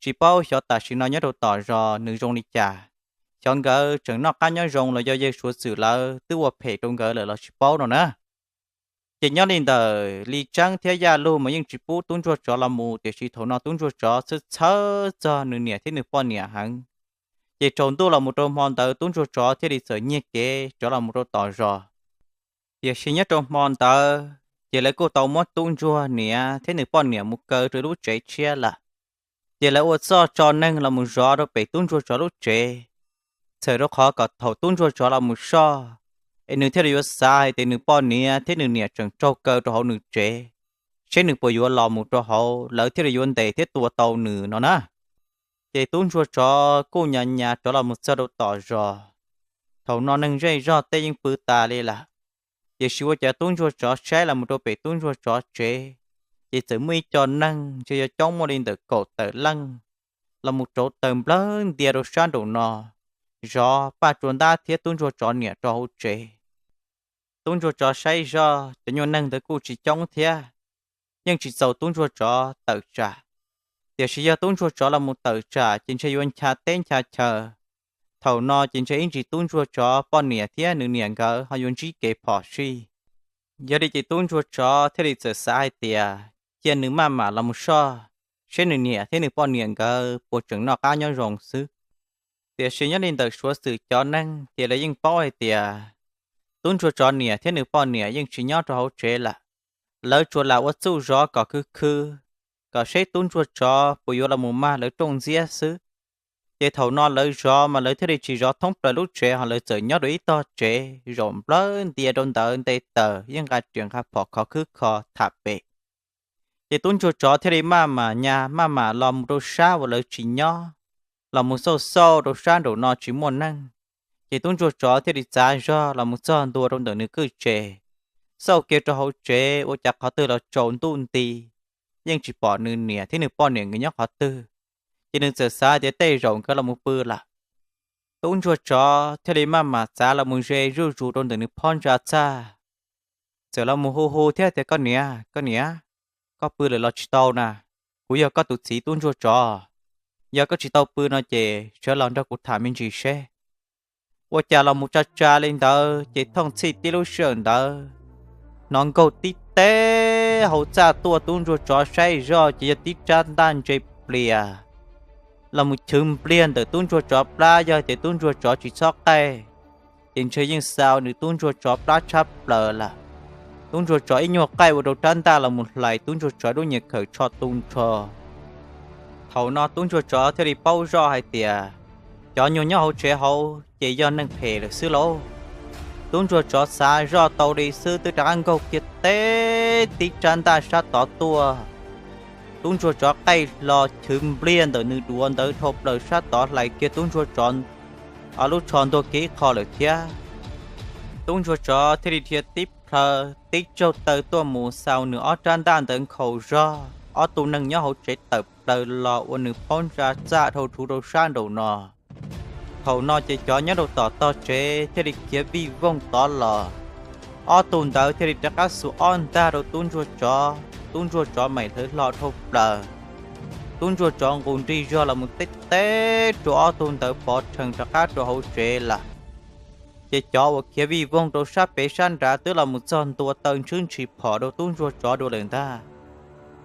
Tsis paub xyov tam sim no nyob rau tom zos nws zoo li cas, xyov nkawd tseem noj qab nyob zoo los yog yawg Suav Xwm lawv twb ua phem rau nkawd lawm los tsis paub no na. Ces nyob li ntawm Lis Tseeb thiab Yaj Lug mas yeej tsis pub tub ntsuag tsov los mus, tiam sis thaum no tub ntsuag tsov txhawj txhawj txog nws niam thiab nws poj niam heev. Ces tsaus ntuj los mus rau hmo ntawd tub ntsuag tsov thiaj li txawm nyiag kev rov los mus rau tom zos. Tiam sis nyob rau hmo ntawd ces lawv kuj tau muab tub ntsuag niam thiab nws poj niam mus kaw rau lub tsev tshiab lawm. Ces lawv ua txoj tso neeg los mus zov rau pem tub ntsuag tsov lub tsev. Txhawm rau qhov kom thaum tub ntsuag tsov los mus soj, es nws thiaj li yuav xav hais tias nws poj niam thiab nws niam tseem raug kaw rau hauv nws tsev, seb nws puas yuav los mus rau hauv, lawv thiaj li yuav ntes thiab tua tau nws no na. Ces tub ntsuag tsov kuj nyas nyas rov los mus txog rau tom zos. Thaum no neeg zej zog tej yeej pw tas li lawm, tiam sis ua cas tub ntsuag tsov saib los mus rau pem tub ntsuag tsov tsev, ces txawm muaj ib co neeg ntshe yuav coob muaj li ntawm kaum tawm leej los mus rauv taws nplawg ntia rau sab nraum no, zov Paj Tsua Ntab thiab tub ntsuag tsov niam rau hauv tsev. Tub ntsuag tsov saib zoj cov nyuag neeg ntawd kuj tsis coob thiab, yeej tsis txaus tub ntsuag tsov tawm tsam. Tiam sis yog tub ntsuag tsov los mus tawm tsam ces ntshe yuav ncha teb ncha chaw. Thaum no ces ntshe ib ntsis tub ntsuag tsov poj niam thiab nws niam nkawd ho yuav ntsib kev phom sij. Yog li ces tub ntsuag tsov thiaj li txawm xav hais tias cia nws maj mam los mus soj, seb nws niam thiab nws poj niam nkawd puas tseem noj qab nyob zoo xwb. Tiam sis nyob li ntawm Suav Xwm cov neeg ces lawv yeej paub hais tias tub ntsuag tsov niam thiab nws poj niam yeej tsis nyob rau hauv tsev lawm. Lawv tsuas lam ua txuj zov kom khwv khwv, kom seb tub ntsuag tsov puas yuav los mus mag lawv rooj ntxiab xwb. Ces thaum no lawv zov mas lawv thiaj li tsis zov thoob plaws lub tsev, ho lawv txawm nyob rau ib tog tsev zaum nplawg ntia rau ntawd nte taws yeej nqa riam nqa phom khov khwb kho tham pem. Ces tub ntsuag tsov thiaj li maj mam nyas maj mam los mus rau sab uas lawv tsis nyob, los mus xauj xauj rau sab nraum no tsis muaj neeg. Ces tub ntsuag tsov thiaj li txav zog los mus txog ntua rau ntawm nws kwj tse, xauj kiag rau hauv tsev ua cas qhov twg los tsaus ntuj nti, yeej tsis pom nws niam thiab nws poj niam nkawd nyob qhov twg. Ces nws txawm xav tias tej zaum nkawd los mus pw lawm. Tub ntsuag tsov thiaj li maj mam txav los mus ze zuj zus rau ntawm nws phab ntsa txaj, txawm los mus hu hu thiab tias, Koj niam, koj niam, koj pw lawm los tsis tau na? Kuv yog koj tus txiv tub ntsuag tsov. Yog koj tsis tau pw no ces sawv los nrog kuv tham me ntsis seb. Ua cas los mus tsa tsa li ntawd ces thooj txhij tib lub sij hawm ntawd hnov nkaug tib teb hauv txaj tuaj. Tub ntsuag tsov saib zoj ces yog tib rab ntaj ntse plias los mus chwv npliag ntawm tub ntsuag tsov plab. Yog tias tub ntsuag tsov tsis txhob qaij ces ntshe yeej xa nws tub ntsuag tsov plab tshab plaws lawm. Tub ntsuag tsov ib nyuag qaij ua rau rab ntaj los mus hlais tub ntsuag tsov lub nyias khawm tsho tu nrho. Thaum no tub ntsuag tsov thiaj li paub zoj hais tias cov nyuag nyob hauv tsev hauv ces yog neeg phem lawm xwb lauj. Tub ntsuag tsov xav zoj tau li xwb twb rov qab nkaug kiag teb tib rab ntaj sab tod tuaj. Tub ntsuag tsov qaij hlo chwv npliag ntawm nws duav ntawd dhau plaws sab tod hlais kiag tub ntsuag tsov ob lub tsho ntuag kiag ib qho lawm thiab. Tub ntsuag tsov thiaj li dhia tib plhaw tib tsaug taw tuaj mus xaus nws ob rab ntaj ntawd nkhaus zog, ob tug neeg nyob hauv tsev tawm plaws los ua nws phab ntsa txaj dhau rhuv rau sab nraum no. Thaum no ces cov nyob rau tom tog tsev thiaj li khiav vij voog tod los. Ob tug ntawd thiaj li rov qab xuas ob ntag rau tub ntsuag tsov, tub ntsuag tsov mam hlawv hlo dhau plaws. Tub ntsuag tsov nqus nrig zog los mus teb teb rau ob tug ntawd pov rhees rov qab rau hauv tsev lawm. Ces cov uas khiav vij voog rau sab pem sab nrad twb los mus txog ntua taw ntshwb ntshis phom rau tub ntsuag tsov dua lawm ntag.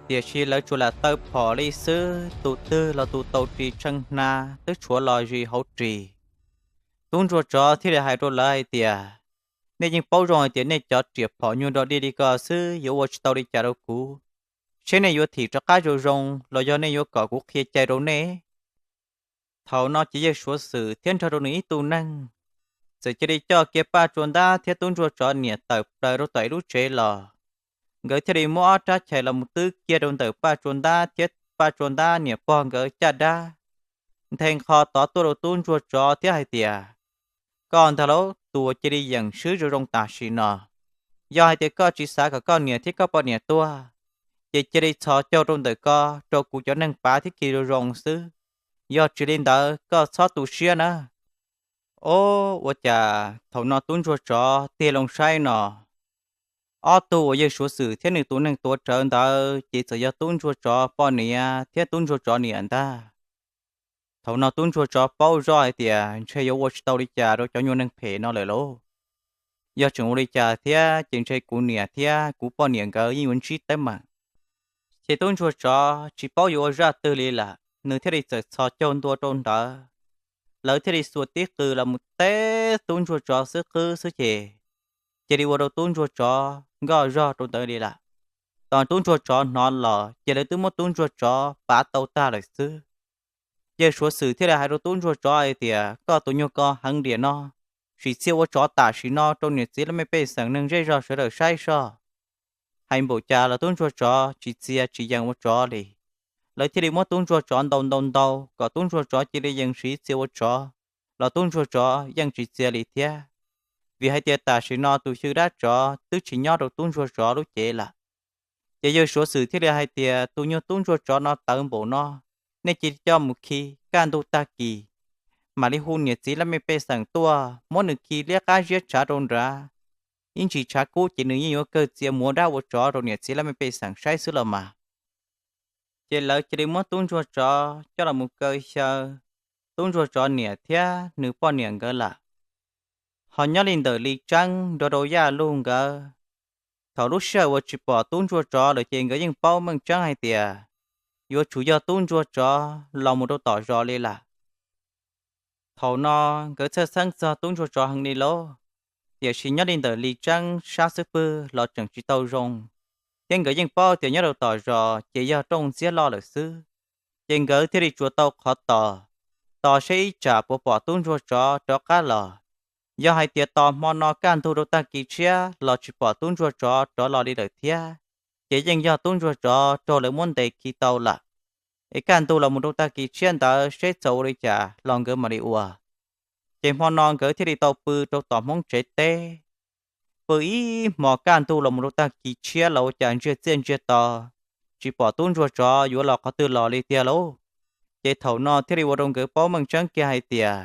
Tiam sis lawv tsuas lam taw phom li xwb, tus twg los tus tau ris tshee hnav twb tshuav los zis hauv ris. Tub ntsuag tsov thiaj li hais rau lawv hais tias, Nej yeej paub zoo hais tias nej cov riam phom nyuag dog dig li ko xwb yuav ua tsis tau li cas rau kuv. Seb nej yuav thim rov qab zoo zoo los yog nej yuav kom kuv qhia cai rau nej. Thaum no ces yawg Suav Xwm thiab nrog rau nws ib tug neeg txawm cia li coj kiag Paj Tsua Ntab thiab tub ntsuag tsov niam tawm plaws rau tom ib lub tsev los. Nkawd thiaj li muab ob rab chais los mus twb kiag rau ntawm Paj Tsua Ntab thiab Paj Tsua Ntab niam pog nkawd caj dab, nthe nqho tod tuaj rau tub ntsuag tsov thiab hais tias, Koj ntag lauj, tus uas cia li yeem swb zoo zoo tam sim no. Yog hais tias koj tsis xav kom koj niam thiab koj poj niam tuag, ces cia li txhos caug rau ntawm ko rau kuv cov neeg pav thiab kis zoo zoo xwb. Yog tsis li ntawd koj txhob tu siab na. Ob, ua cas thaum no tub ntsuag tsov tig loo saib no, ob tug uas yawg Suav Xwm thiab nws tus neeg tuav rawv ntawd ces txawm yog tub ntsuag tsov poj niam thiab tub ntsuag tsov niam ntag. Thaum no tub ntsuag tsov paub zoj hais tias ntshe yuav ua tsis tau li cas rau cov nyuag neeg phem no lawm lauj. Yog tseem ua li cas thiab ces ntshe kuv niam thiab kuv poj niam nkawd yeej yuav ntsib teeb meem. Ces tub ntsuag tsov tsis paub yuav ua zaj twg li lawm, nws thiaj li txawm txhos caug ntua rau ntawd. Lawv thiaj li xuas tib qws los mus teb tub ntsuag tsov xwb qwb xwb ces cia li ua rau tub ntsuag tsov nkoj zog rau ntawd li lawm. Tos tub ntsuag tsov hnov los ces lawv twb muab tub ntsuag tsov pav tau tag lawm xwb. Yawg Suav Xwm thiaj li hais rau tub ntsuag tsov hais tias, Koj tus nyuag ko heev diam no, sim txia ua tsov tam sim no rau niam txiv laj mej pej xeem neeg zej zog sawv daws saib soj. Hais npaum cas los tub ntsuag tsov tsis txia tsis yees ua tsov li. Lawv thiaj li muab tub ntsuag tsov ntaus ntaus ntaus kom tub ntsuag tsov cia li yees siv txia ua tsov, los tub ntsuag tsov yeej tsis txia li thiab. Vim hais tias tam sim no tus xyw dab tsov twb tsis nyob rau tub ntsuag tsov lub cev lawm. Ces yawg Suav Xwm thiaj li hais tias, Tus nyuag tub ntsuag tsov no tawv npaum no, nej cia li coj mus khi, kaj ntug tag kis mam li hu niam txiv laj mej pej xeem tuaj muab nws khi liab qab ziab tshav rau nrad. Ib ntsis tshav kub ces nws yeej yuav kawg txia mus ua dab ua tsov rau niam txiv laj mej pej xeem saib xwb los mas. Ces lawv cia li muab tub ntsuag tsov coj los mus kaw xyaw tub ntsuag tsov niam thiab nws poj niam nkawd lawm. Ho nyob li ntawm Lis Tseeb nrog rau Yaj Luj nkawd, thaum lub sij hawm uas tsis pom tub ntsuag tsov lawm ces nkawd yeej paub meej tseeb hais tias yuav tsum yog tub ntsuag tsov los mus rau tom zos li lawm. Thaum no nkawd txhawj xeeb txog tub ntsuag tsov heev li lauj, tiam sis nyob li ntawm Lis Tseeb sab xub pwg los tseem tsis tau zoo, thiab nkawd yeej paub tias nyob rau tom zos ces yog rooj ntxiab loj lawm xwb. Ces nkawd thiaj li tsuas tau qhov tos, tos seb ib tsam puas pom tub ntsuag tsov rov qab los. Yog hais tias tos hmo no kaj ntug rau tag kis tshiab los tsis pom tub ntsuag tsov rov los li lawm thiab, ces yeej yog tub ntsuag tsov raug lawv muab ntes khi tau lawm. Es kaj ntug los mus rau tag kis tshiab ntawd seb txawm ua li cas los nkawd mam li ua. Ces hmo no nkawd thiaj li tau pw rau tom Hmoob tsev teb. Pw ib hmo kaj ntug los mus rau tag kis tshiab los ua cas ntsiag txiaj ntsiag to, tsis pom tub ntsuag tsov yuav los qhov twg los li tiag lauj. Ces thaum no thiaj li ua rau nkawd paub meej tseeb kiag hais tias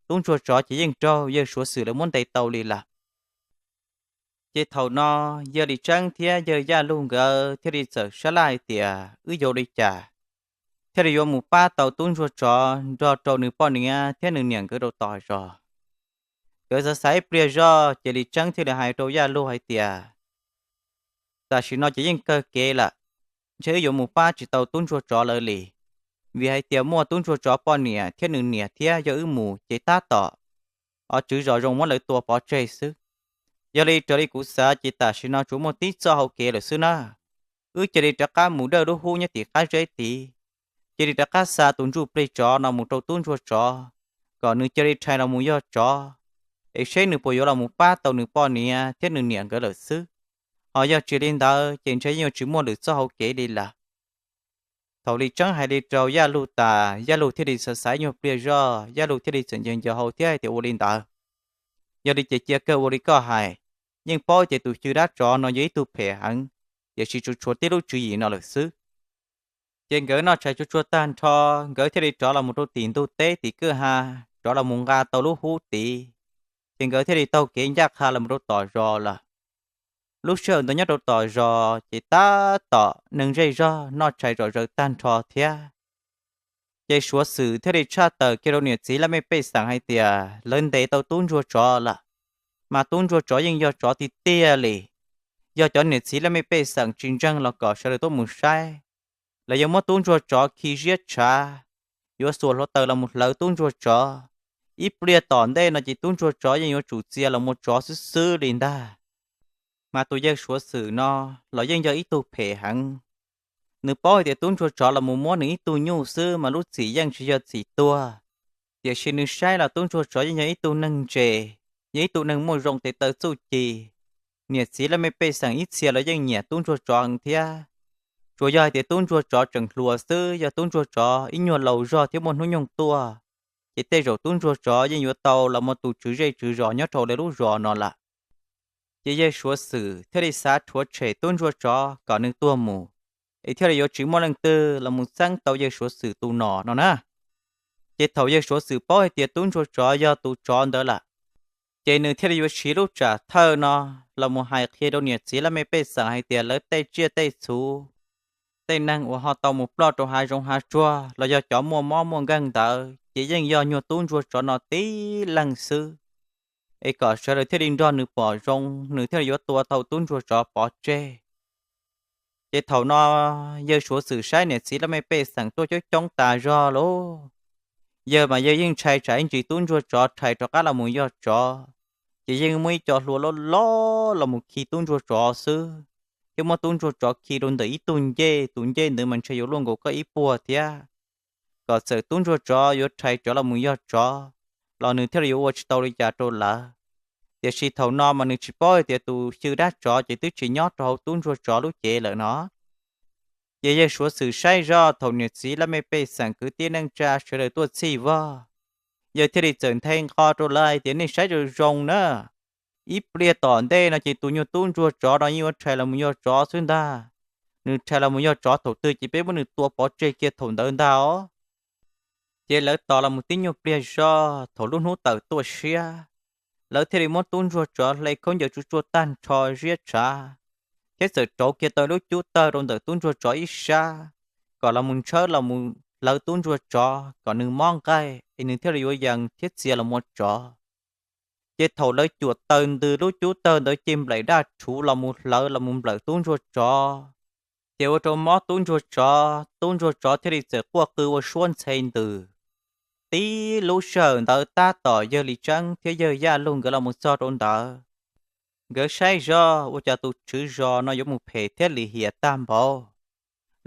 tub ntsuag tsov ces yeej raug yawg Suav Xwm lawv muab ntes tau li lawm. Ces thaum no yawg Lis Tseeb thiab yawg Yaj Luj nkawd thiaj li txawm sab laj hais tias wb yuav ua li cas thiaj li yuav mus pab tau tub ntsuag tsov nrog rau nws poj niam thiab nws niam nkawd rau tom zos. Nkawd xav xav ib pliag zoj ces Lis Tseeb thiaj li hais rau Yaj Luj hais tias tam sim no ces yeej kawg kev lawm, ntshe wb yuav mus pab tsis tau tub ntsuag tsov lawv li, vim hais tias muaj tub ntsuag tsov poj niam thiab nws niam thiab yog wb mus ces tab tom o tswv zos zoo muab lawv tua pov tseg xwb. Yog li raws li kuv xav ces tam sim no tsuas muaj tib txoj hau kev lawm xwb na. Wb cia li rov qab mus dawj lub hub nyob tim qab zeb tid, cia li rov qab xa tus ntsuj plig tsov no mus rau tub ntsuag tsov, kom nws cia li rhais los mus yog tsov, es seb nws puas yuav los mus pab tau nws poj niam thiab nws niam nkawd lawm xwb. Ho yog tsis li ntawd ces ntshe yeej yuav tsis muaj lwm txoj hau kev li lawm. Thaum Lis Tseeb hais li rau Yaj Luj tas, Yaj Luj thiaj li xav xav nyuag pliag zoj, Yaj Luj thiaj li txawm ncaws ncaws hau thiab hais tias ua li ntawd, yog li ces cia kawg ua li koj hais. Yeej paub tias tus xyw dab tsov no yog ib tug phem heev, tiam sis tsuas tshuav tib lub tswv yim no lawm xwb. Ces nkawd noj tshais tsuag tsuag tag nrho, nkawd thiaj li rov los mus rau tim ntug teb tim kwj ha, rov los mus nqa tau lub hub tid, ces nkawd thiaj li taug kev ncaj qha los mus rau tom zos lawm. Lub sij hawm ntawd nyob rau tom zos ces tab tom neeg zej zog noj tshais zom zaws tag nrho thiab. Ces Suav Xwm thiaj li tshaj tawm kiag rau niam txiv laj mej pej xeem hais tias lawv ntes tau tub ntsuag tsov lawm, mas tub ntsuag tsov yeej yog tsov tiag tiag li. Yog cov niam txiv laj mej pej xeem tsis ntseeg los kom sawv daws tuaj mus saib, lawv yuav muab tub ntsuag tsov khi ziab tshav, yuav xuas hluav taws los mus hlawv tub ntsuag tsov. Ib pliag tom ntej no ces tub ntsuag tsov yeej yuav tsum txia los mus tsov xwb xwb li ntag. Mas tus yawg Suav Xwm no los yeej yog ib tug phem heev. Nws paub hais tias tub ntsuag tsov los mus muab nws ib tug nyuj xwb mas lub txim yeej tsis yog txim tuag, tiam sis nws saib los tub ntsuag tsov yeej yog ib tug neeg ntse, yog ib tug neeg muaj zoo tes taw txuj ci. Niam txiv laj mej pej xeem ib txhia los yeej nyiam tub ntsuag tsov heev thiab. Tsuas yog hais tias tub ntsuag tsov tseem hluas xwb, yog tub ntsuag tsov ib nyuag laus zog thiab muaj hnub nyoog tuaj, ces tej zaum tub ntsuag tsov yeej yuav tau los mus tus tswv zej tswv zos nyob rau lawv lub zos no lawm. Ces yawg Suav Xwm thiaj li xav rhuav tshem tub ntsuag tsov kom nws tuag mus, es thiaj li yuav tsis muaj leej twg los mus txeeb tau yawg Suav Xwm tus nom no na. Ces thaum yawg Suav Xwm paub hais tias tub ntsuag tsov yog tus tsov ntawd lawm, ces nws thiaj li yuav siv lub tsam thawj no los mus hais qhia rau niam txiv laj mej pej xeem hais tias lawv tej tsiaj tej txhu, tej neeg uas ho tau mus ploj rau hav zoov hav tsuag los yog cov muaj mob muaj nkeeg ntawd ces yeej yog nyuag tub ntsuag tsov no tib leeg xwb, es kom sawv daws thiaj li nrog nws pom zoo, nws thiaj li yuav tua tau tub ntsuag tsov pov tseg. Ces thaum no yawg Suav Xwm saib niam txiv laj mej pej xeem tuaj coob coob tas zog lauj, yawg mas yawg yeej ntshai tsam ib ntsis tub ntsuag tsov rhais rov qab los mus yog tsov, ces yeej muaj ib co hlua loj loj los mus khi tub ntsuag tsov xwb, thiab muab tub ntsuag tsov khi rau ntawm ib tug ncej, tus ncej ntawd mas ntshe yuav luaj nkaus koj ib puag thiab. Kom txawm tub ntsuag tsov yuav rhais tsov los mus yog tsov, los nws thiaj li yuav ua tsis tau li cas rau lawv. Tiam sis thaum no mas nws tsis paub hais tias tus xyw dab tsov ces twb tsis nyob rau hauv tub ntsuag tsov lub cev lawm no. Ces yawg Suav Xwm saib zoj thaum niam txiv laj mej pej xeem kwv tij neej tsa sawv daws tuaj txhij vog, yawg thiaj li txawm nthe nqho rau lawv hais tias nej saib zoo zoo na, ib pliag tom ntej no ces tus nyuag tub ntsuag tsov no yeej yuav rhais los mus yog tsov xwb ntag. Nws rhais los mus yog tsov thaum twg ces peb muab nws tua pov tseg kiag thaum ntawd ntag os. Ces lawv tos los mus tib nyuag pliag zoj, thaum lub hnub tawm tuaj siab, lawv thiaj li muab tub ntsuag tsov hle khaub ncaws tsuj tsuaj tag nrho ziab tshav, thiab txawm rauv kiag tau lub cub tawg rau ntawm tub ntsuag tsov ib sab, kom los mus ntshawb los mus hlawv tub ntsuag tsov kom nws mob nqaij es nws thiaj li yuav yees thiab txia los ua tsov. Ces thaum lawv cuam taws ntws lub cub tawg ntawd ces nplaim daj rhuv los mus hlawv los mus nplawm tub ntsuag tsov, ces ua rau mob tub ntsuag tsov, tub ntsuag tsov thiaj li txawm quaj qw ua suab ntxhe ntws. Tib lub sij hawm ntawd tab tom yawg Lis Tseeb thiab yawg Yaj Lug nkawd los mus txog rau ntawd, nkawd saib zoj ua cas tus tswv zos no yuav mus phem thiab lim hiam tag npaum.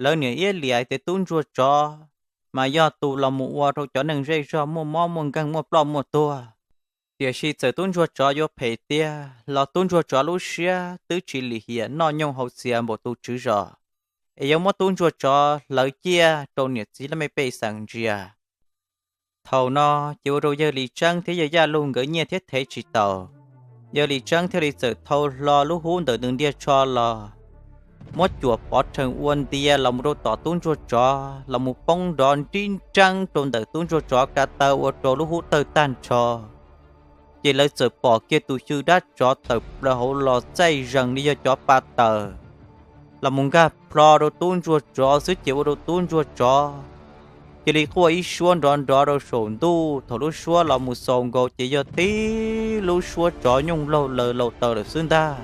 Lawv niam iab liam hais tias tub ntsuag tsov mas yog tus los mus ua rau cov neeg zej zog muaj mob muaj nkeeg muaj ploj muaj tuag. Tiam sis txawm tub ntsuag tsov yuav phem tiag los tub ntsuag tsov lub siab twb tsis lim hiam noj nyooj haus txias npaum tus tswv zos, es yuav muab tub ntsuag tsov hlawv ciaj rau niam txiv laj mej pej xeem ntsia. Thaum no ces ua rau yawg Lis Tseeb thiab yawg Yaj Lug nkawd nyiaj thiab thev tsis taus. Yawg Lis Tseeb thiaj li txawm thau hlo lub hub ntawm nws ntiag tsho los, muab cuam pov rhees ua ntia los mus rau tom tub ntsuag tsov los mus poob nrov nrib nreeb rau ntawm tub ntsuag tsov ka taw ua rau lub hub tawg tag nrho. Ces lawv txawm pom kiag tus xyw dab tsov tawm plaws hauv los txaij zees li yog cov pa taws los mus nkag plho rau tub ntsuag tsov xwb ces ua rau tub ntsuag tsov cia li quaj ib suab nrov nrov rau saum ntuj. Thaum lub suab los mus xaus nkaus ces yog tib lub suab tsov nyooj laug laws laus taws lawm xwb ntag.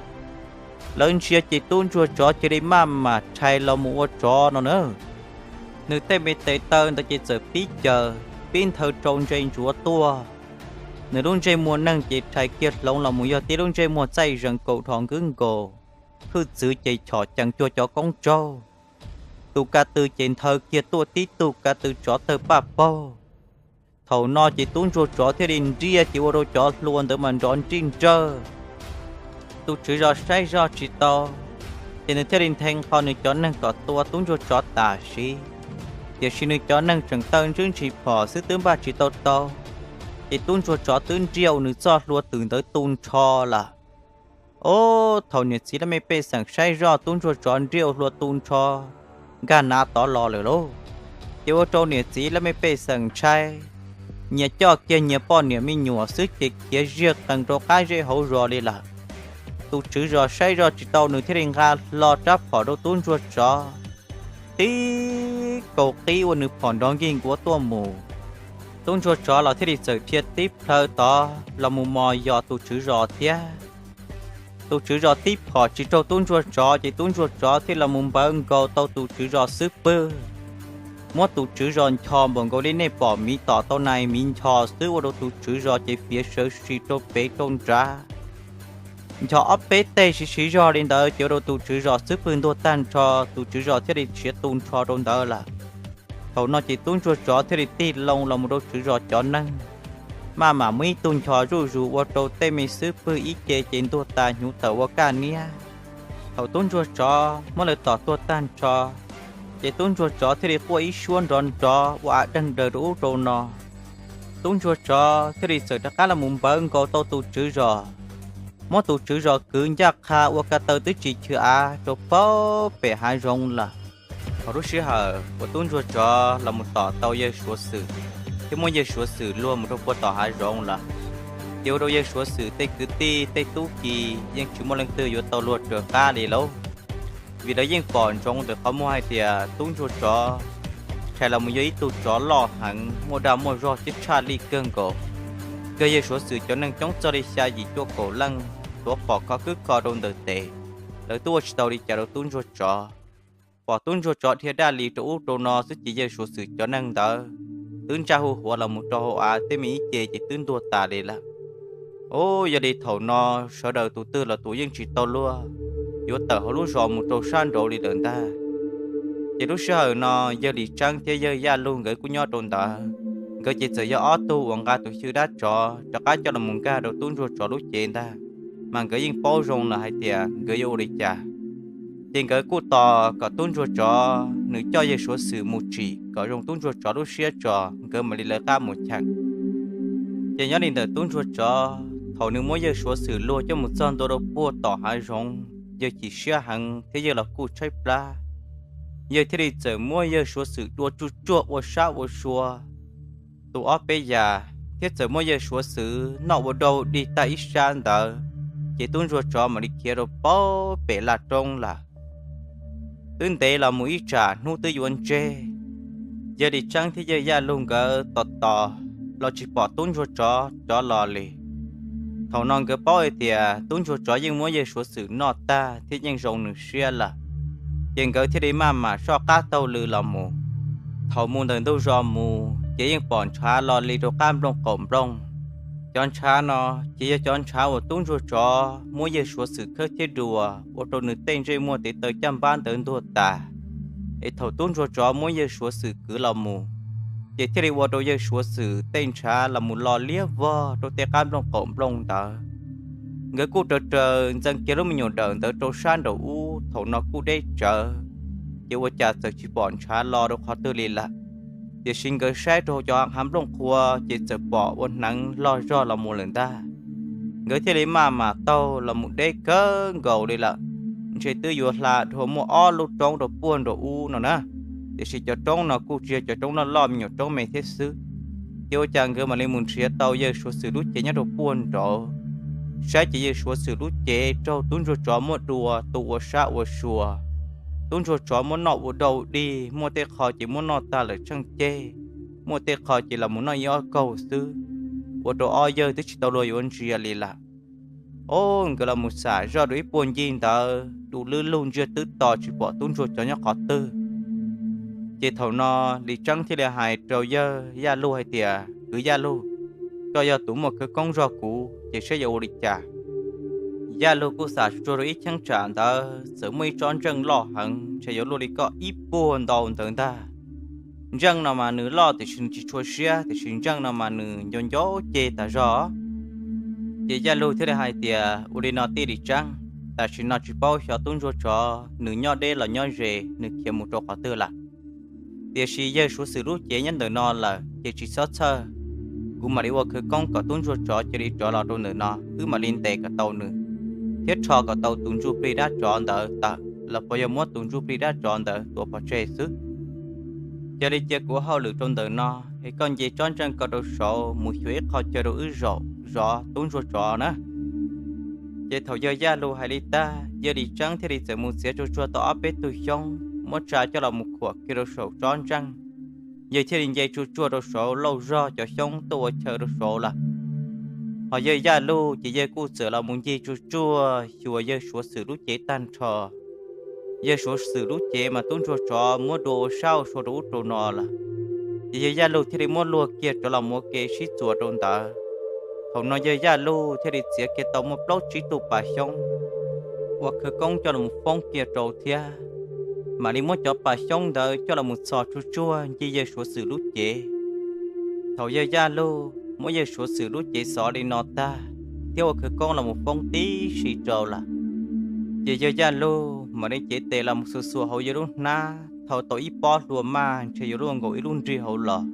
Lawv ntsia ces tub ntsuag tsov cia li maj mam rhais los mus ua tsov no na. Nws tej me tes taw ntawd ces txawm pib caws pib nthaw rau ntsej ntsuav tuaj. Nws lub ntsej muag neeg ces rhais kiag hloov los mus yog tib lub ntsej muag txaij zees kaus dhos nkwb nkaus, hwj txwv ces chom cees cuag cov koob tsaug. Tus ka tw ces nthaw kiag tuaj tib tug ka tw tsov tawg paj paug. Thaum no ces tub ntsuag tsov thiaj li nriaj ces ua rau cov hlua ntawd mas nrov nrij nrawj. Tus tswv zos saib zoj tsis tau, ces nws thiaj li nthe nqho nws cov neeg kom tua tub ntsuag tsov tam sim. Tiam sis nws cov neeg tseem taw ntswb ntshis phom xwb twb npaj tsis tau tau, ces tub ntsuag tsov twb nriaj ua nws txoj hlua twm ntawd tu nrho lawm. Ob, thaum niam txiv laj mej pej xeem saib zoj tub ntsuag tsov nriaj ua hlua tu nrho nkag nav tod los lawm lauj, ces ua rau niam txiv laj mej pej xeem ntshai, nyias coj kiag nyias poj niam me nyuam xwb ces khiav ziag qees rau qab zej hauv zos li lawm. Tus tswv zos saib zoj tsis tau nws thiaj li nqa hlo rab phom rau tub ntsuag tsov, tib kaus qib ua nws phom nrov nkig nkuav tuaj mus. Tub ntsuag tsov los thiaj li txawm dhia tib plhaw tod los mus mos yos tus tswv zos thiab. Tus tswv zos tib phom tsis raug tub ntsuag tsov ces tub ntsuag tsov thiaj los mus npawv nkaus tau tus tswv zos xub pwg, muab tus tswv zos nchos npaum nkaus li nej pom miv tom tau nais miv nchos xwb ua rau tus tswv zos ces fiav sawv si rau pem rau nrad. Nchos ob peb teg siv siv zog li ntawd ces ua rau tus tswv zos xub pwg ntuag tag nrho, tus tswv zos thiaj li siav tu nrho rau ntawd lawm. Thaum no ces tub ntsuag tsov thiaj li tig loo los mus rau tswv zos cov neeg, maj mam muab ib tug nchos zuj zus ua rau tej me xub pwg ib ce ces ntuag tas hnyuv tawm ua kaj niab. Thaum tub ntsuag tsov muab lawv tom tuag tag nrho, ces tub ntsuag tsov thiaj li quaj ib suab nrov nrov ua av deeg daws rau ub rau no. Tub ntsuag tsov thiaj li txawm rov qab los mus npawv nkaus tau tus tswv zos, muab tus tswv zos kwv ncaj qha ua ka taw twb tsis chwv av rau pem hav zoov lawm. Thaum lub sij hawm uas tub ntsuag tsov los mus tom tau yawg suav xwm thiab muab yawg suav xwm luag mus rau puag tom hav zoov lawm, ces ua rau yawg suav xwm tej kwv tij tej tub ki yeej tsis muaj leej twg yuav tau luag raws qab li lauj. Vim lawv yeej pom ntsoov ntawm qhov muag hais tias tub ntsuag tsov rhais los mus yog ib tug tsov loj heev muaj dag muaj zog thiab tshaj lij kawg nkaus. Yog yawg suav xwm cov neeg coob txog li xya yim cuaj kaum leej tuav phom kho khwb kho rau ntawm tes, lawv twb ua tsis tau li cas rau tub ntsuag tsov. Pom tub ntsuag tsov dhia daj li rau ub rau no xwb ces yawg suav xwm cov neeg ntawd twb ntsaj hu huav los mus rau hauv av tej me ib ce ces twb ntuag tas li lawm. Ub, yog li thaum no sawv daws tus twg los tus yeej tsis tau luag yuav tawm hauv lub zos mus rau sab nraud li lawm ntag. Ces lub sij hawm no yawg Lis Tseeb thiab yawg Yaj Lug nkawd kuj nyob rau ntawd, nkawd ces txawm yog ob tug uas nqa tus xyw dab tsov rov qab coj los mus nkag rau tub ntsuag tsov lub cev ntag, mas nkawd yeej paub zoo lawm hais tias nkawd yuav ua li cas. Ces nkawd kuj tos kom tub ntsuag tsov nws coj yawg suav xwm mus tsim kom zoo tub ntsuag tsov lub siab tso nkawd mam li lawv qab mus cheem. Ces nyob li ntawm tub ntsuag tsov thaum nws muab yawg suav xwm luag coj mus txog ntua rau puag tom hav zoov, yawg chim siab heev thiab yawg los kuj tshaib plab. Yawg thiaj li txawm muab yawg suav xwm dua tsuj tsuag ua sab ua sua tus ob peb yas, thiab txawm muab yawg suav xwm noj ua dau dig tag ib sab ntawd, ces tub ntsuag tsov mam li khiav rau pem laj roob lawm. twb ntev los mus ib tsam hnub twb yuav ntseg. Yawg Lis Tseeb thiab yawg Yaj Lug nkawd tos tos los tsis pom tub ntsuag tsov rov los li. Thaum no nkawd paub hais tias tub ntsuag tsov yeej muab yawg Suav Xwm noj tag thiab yeej zoo nws siab lawm, ces nkawd thiaj li maj mam soj qab taug lw los mus. Thaum mus ntawm ntug zos mus ces yeej pom ntshav los li rau qab nplooj qaum nplooj. Cov ntshav no ces yog cov ntshav uas tub ntsuag tsov muab yawg Suav Xwm khawb thiab dua ua rau nws tej ntsej muag tes taw caj npab ntawd ntuag tas. Es thaum tub ntsuag tsov muab yawg Suav Xwm kwv los mus, ces thiaj li ua rau yawg Suav Xwm tej ntshav los mus lo liab vog rau tej qab nplooj qaum nplooj ntawd. Nkawd kuj raws raws ntxeev kiag lub me nyuam dawm ntawd rau sab nraum ub, thaum no kuj deb tsawv, ces ua cas txawm tsis pom ntshav lo rau qhov twg li lawm. Tiam sis nkawd saib rau hauv cov hav nplooj qhua ces txawm pom ua hneev loj zog los mus lawm ntag. Nkawd thiaj li maj mam taug los mus deb kawg nkaus li lawm, ntshe twb yuav hla dhau muaj ob lub roob rau puag nraum ub no na. Tiam sis cov roob no kuj tsis yog cov roob loj loj, me nyuam roob me thiab xwb. Ces ua cas nkawd mam li mus nrhiav tau yawg Suav Xwm lub cev nyob rau puag nraud, saib ces yawg Suav Xwm lub cev raug tub ntsuag tsov muab dua tu ua sab ua sua. Tub ntsuag tsov muab noj ua dau dig, muaj tej qho ces muab noj tag lawm tsheej ceg, muaj tej qho ces los mus noj ib ob kaug xwb, ua rau ob yawg twb tsis tau luag yuav ntsia li lawm. Ob nkawd los mus xam zoj rau ib puag ncig ntawd du lwb lug ntsiag twb to tsis pom tub ntsuag tsov nyob qhov twg. Ces thaum no Lis Tseeb thiaj li hais rau yawg Yaj Lug hais tias, Kwv Yaj Lug, koj yog tus muaj khawv koob zog kuv ces saib yuav ua li cas. Yaj Lug kuj xam tsuag tsuag rau ib cheeb tsam ntawd txawm muaj ib tsob ntseej loj heev ntshe yuav luaj li koj ib puag ntau ntawd ntag. Ntseej no mas nws loj tiam sis nws tsis tshua siab, tiam sis ntseej no mas nws ncau ncau ceg tas zog. Ces Yaj Lug thiaj li hais tias, Ua li no tij Lis Tseeb, tam sim no tsis paub xyov tub ntsuag tsov nws nyob deb los nyob ze, nws khiav mus rau qhov twg lawm. Tiam sis yawg Suav Xwm lub cev nyob ntawm no lawm ces tsis txhob txhawj, kuv mam li ua khawv koob kom tub ntsuag tsov cia li rov los rau ntawm no, wb mam li ntes kom tau nws, thiab rho kom tau tus ntsuj plig dab tsov ntawd tawm los puas yog muab tus ntsuj plig dab tsov ntawd tua pov tseg xwb. Cia li cia kuv hauj lwm rau ntawm no, es koj nce tsob ntseej ko rau saud mus xyuas ib qho chaw rau wb zaum zov tub ntsuag tsov na. Ces thaum yawg Yaj Lug hais li tag, yawg Lis Tseeb thiaj li txawm mus txiav tsuag tsuag tau ob peb tug xyoob muab tsa coj los mus khuam kiag rau saum tsob ntseej. Yawg thiaj li nce tsuag tsuag rau saud lauj zog cov xyoob tuaj ua chaw rau saud lawm. Ho yawg Yaj Lug ces yawg kuj txawm los mus ncig tsuag tsuag xyuas yawg Suav Xwm lub cev tag nrho. Yawg Suav Xwm lub cev mas tub ntsuag tsov muab dua ua sab ua sua rau ub rau no lawm. Ces yawg Yaj Lug thiaj li muab luag kiag rov los mus ua ke sib txuas rau ntawd. Thaum no yawg Yaj Lug thiaj li txiav kiag tau muaj plaub tsib tug pas xyoob ua khawv koob coj los mus foob kiag rau thiab, mam li muab cov pas xyoob ntawd coj los mus txhos tsuag tsuag ncig yawg Suav Xwm lub cev. Thaum yawg Yaj Lug muab yawg Suav Xwm lub cev xov li no tag, thiab ua khawv koob los mus foob tib si rau lawm, ces yawg Yaj Lug mam li cev tes los mus xuas xuas hauv yawg lub hnab, thau tau ib pob hlua maj ntshe yuav luaj nkaus ib lub nrig hauv los.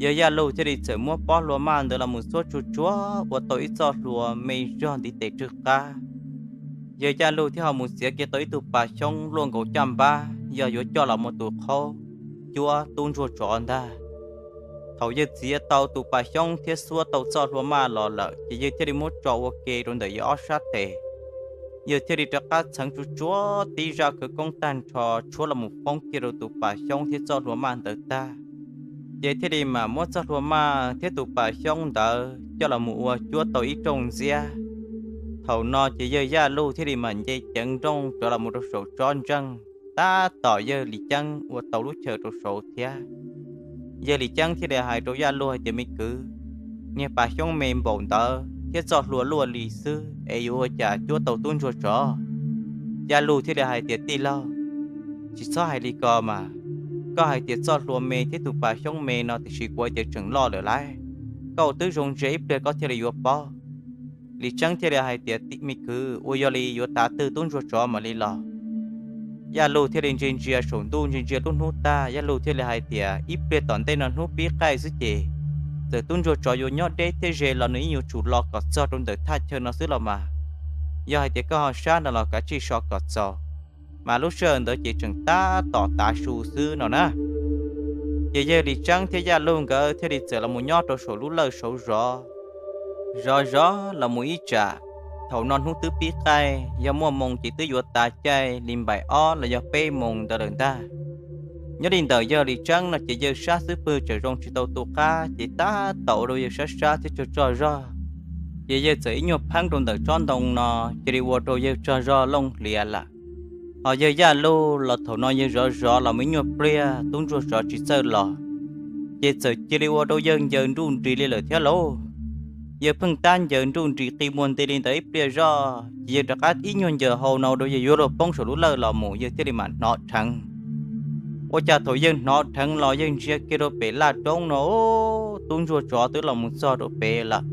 Yawg Yaj Lug thiaj li txawm muab pob hlua maj ntawd los mus txhuab tsuag tsuag ua tau ib txoj hlua me zog ntiv tes rwg qab. Yawg Yaj Lug thiaj ho mus txiav kiag tau ib tug pas xyoob luaj nkaus caj npab yog yuav coj los mus tus qhaub cuab tub ntsuag tsov ntag. Thaum yawg txiav tau tus pas xyoob thiab xuab tau txoj hlua maj los lawm ces yawg thiaj li muab tso ua ke rau ntawm yawg ob sab tes. Yawg thiaj li rov qab txheev tsuag tsuag tib zaj khawv koob tag nrho tshuab los mus foob kiag rau tus pas xyoob thiab txoj hlua maj ntawd tag, ces thiaj li mam muab txoj hlua maj thiab tus pas xyoob ntawd coj los mus ua cuab tau ib rooj ntxiab. Thaum no ces yawg Yaj Lug thiaj li mam nce ceev nrooj rov los mus rau saum tsob ntseej, tab tom yawg Lis Ceeb ua tau lub chaw rau saud thiab. Yawg Lis Ceeb thiaj li hais rau Yaj Lug hais tias, Me kwv, niag pas xyoob me npaum ntawd thiab txoj hlua luaj li xwb es yuav ua cas cuab tau tub ntsuag tsov? Yaj Lug thiaj li hais tias, Tij laug, tsis txhob hais li ko mas. Koj hais tias txoj hlua me thiab tus pas xyoob me no tiam sis kuv hais tias tseem loj lawm lauj. Koj ua twb zoo ntsia ib pliag koj thiaj li yuav paub. Lis Ceeb thiaj li hais tias, Me kwv, ua yog li yuav tav twg tub ntsuag tsov mam li los? Yaj Lug thiaj li ntsia ntsia saum ntuj ntsia ntsia lub hnub tag, Yaj Lug thiaj li hais tias, Ib pliag tom ntej no hnub pib qaij xwb ces txawm tub ntsuag tsov yuav nyob deb thiab ze los nws yeej yuav tsum los kom txog rau ntawm thaj chaw no xwb los mas. Yog hais tias koj ho sab no los kav tsij so kom txaus, mas lub sij hawm ntawd ces tseem tab tom tav su xwb no na. Ces yawg Lis Ceeb thiab Yaj Lug nkawd thiaj li txawm los mus nyob rau saum lub lawj saud zov. Zov zov los mus ib tsam, thaum no hnub twb pib qaij, yog muaj moos ces twb yuav tas caij li npaim ob los yog peb moos ntawd lawm ntag. Nyob li ntawm yawg Lis Tseeb no ces yawg sab xub pwg tseem zoo tsis tau tu qab ces tab tom ua rau yawg sab sab thiab tsaug tsaug zog. Ces yawg txawm ib nyuag pheeb rau ntawm tsob ntoo no, cia li ua rau yawg tsaug zog looj hlias lawm. Ho yawg Yaj Luj los thaum no yawg zov zov los mus ib nyuag pliag tub ntsuag tsov tsis txawj los, ces txawm cia li ua rau yawg ncaws nruj nris li lawm thiab lauj. Yawg pheej tab ncaws nruj nris qi muag nti li ntawd ib pliag zoj ces yawg rov qab ib nyuag ncaws hau no ua rau yawg yuav luag poob saum lub lawj los mus yawg thiaj li mam hnov dheev. Ua cas thaum yawg hnov dheev los yawg ntsia kiag rau pem laj roob no, tub ntsuag tsov twb los mus txog rau pem lawm.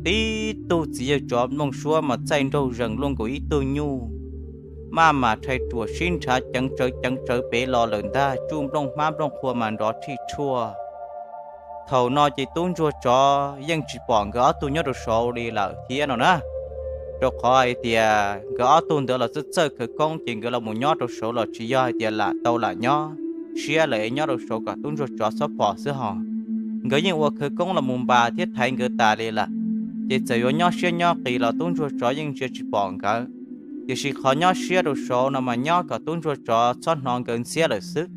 Tib tug txiv yawg tsov nplooj suab mas txaij nraug zees luaj nkaus ib tug nyuj, maj mam rhais ruam sib nrhav ceev tsawv ceev tsawv pem los lawm ntag, tsuj nplooj hmab nplooj qhua mas nrov rhij tshuaj. Thaum no ces tub ntsuag tsov yeej tsis pom nkawd ob tug nyob rau saud li lawm thiab no na. Rau qhov hais tias nkawd ob tug ntawd los txawj txawj khawv koob ces nkawd los mus nyob rau saud los tsis yog hais tias lam tau lam nyob siab lawm es nyob rau saud kom tub ntsuag tsov txhob pom xwb hos. Nkawd yeej ua khawv koob los mus npas thiab thaiv nkawd tas li lawm, ces txawm yuav nyob siab nyob qis los tub ntsuag tsov yeej ntsia tsis pom nkawd. Tiam sis qhov nyob siab rau saud no mas nyob kom tub ntsuag tsov txhob hnov nkawd ntxhiab lawm xwb.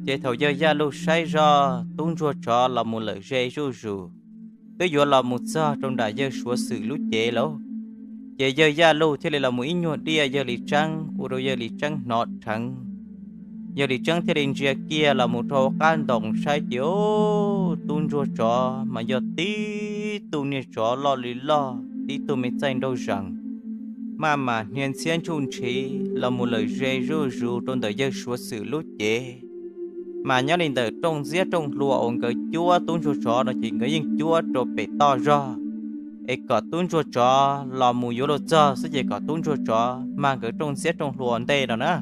Ces thaum yawg Yaj Luj saib zoj tub ntsuag tsov los mus lawm ze zuj zus, twb yuav los mus txog rau nram yawg Suav Xwm lub cev lauj. Ces yawg Yaj Luj thiaj li los mus ib nyuag diaj yawg Lis Tseeb ua rau yawg Lis Tseeb hnov dheev. Yawg Lis Tseeb thiaj li ntsia kiag los mus rau hauv qab ntoos saib ces tub ntsuag tsov mas yog tib tug niag tsov loj li loj tib tug me txaij nraug zees, maj mam hnia ntxhiab ntshuj ntshiv los mus lawm ze zuj zus rau ntawm yawg Suav Xwm lub cev. Mas nyob li ntawm rooj ntxiab rooj hlua uas nkawd cuab tub ntsuag tsov no ces nkawd yeej cuab rau pem toj zog, es kom tub ntsuag tsov los mus yuav luag txog xwb ces kom tub ntsuag tsov mag nkawd rooj ntxiab rooj hlua ntej no na.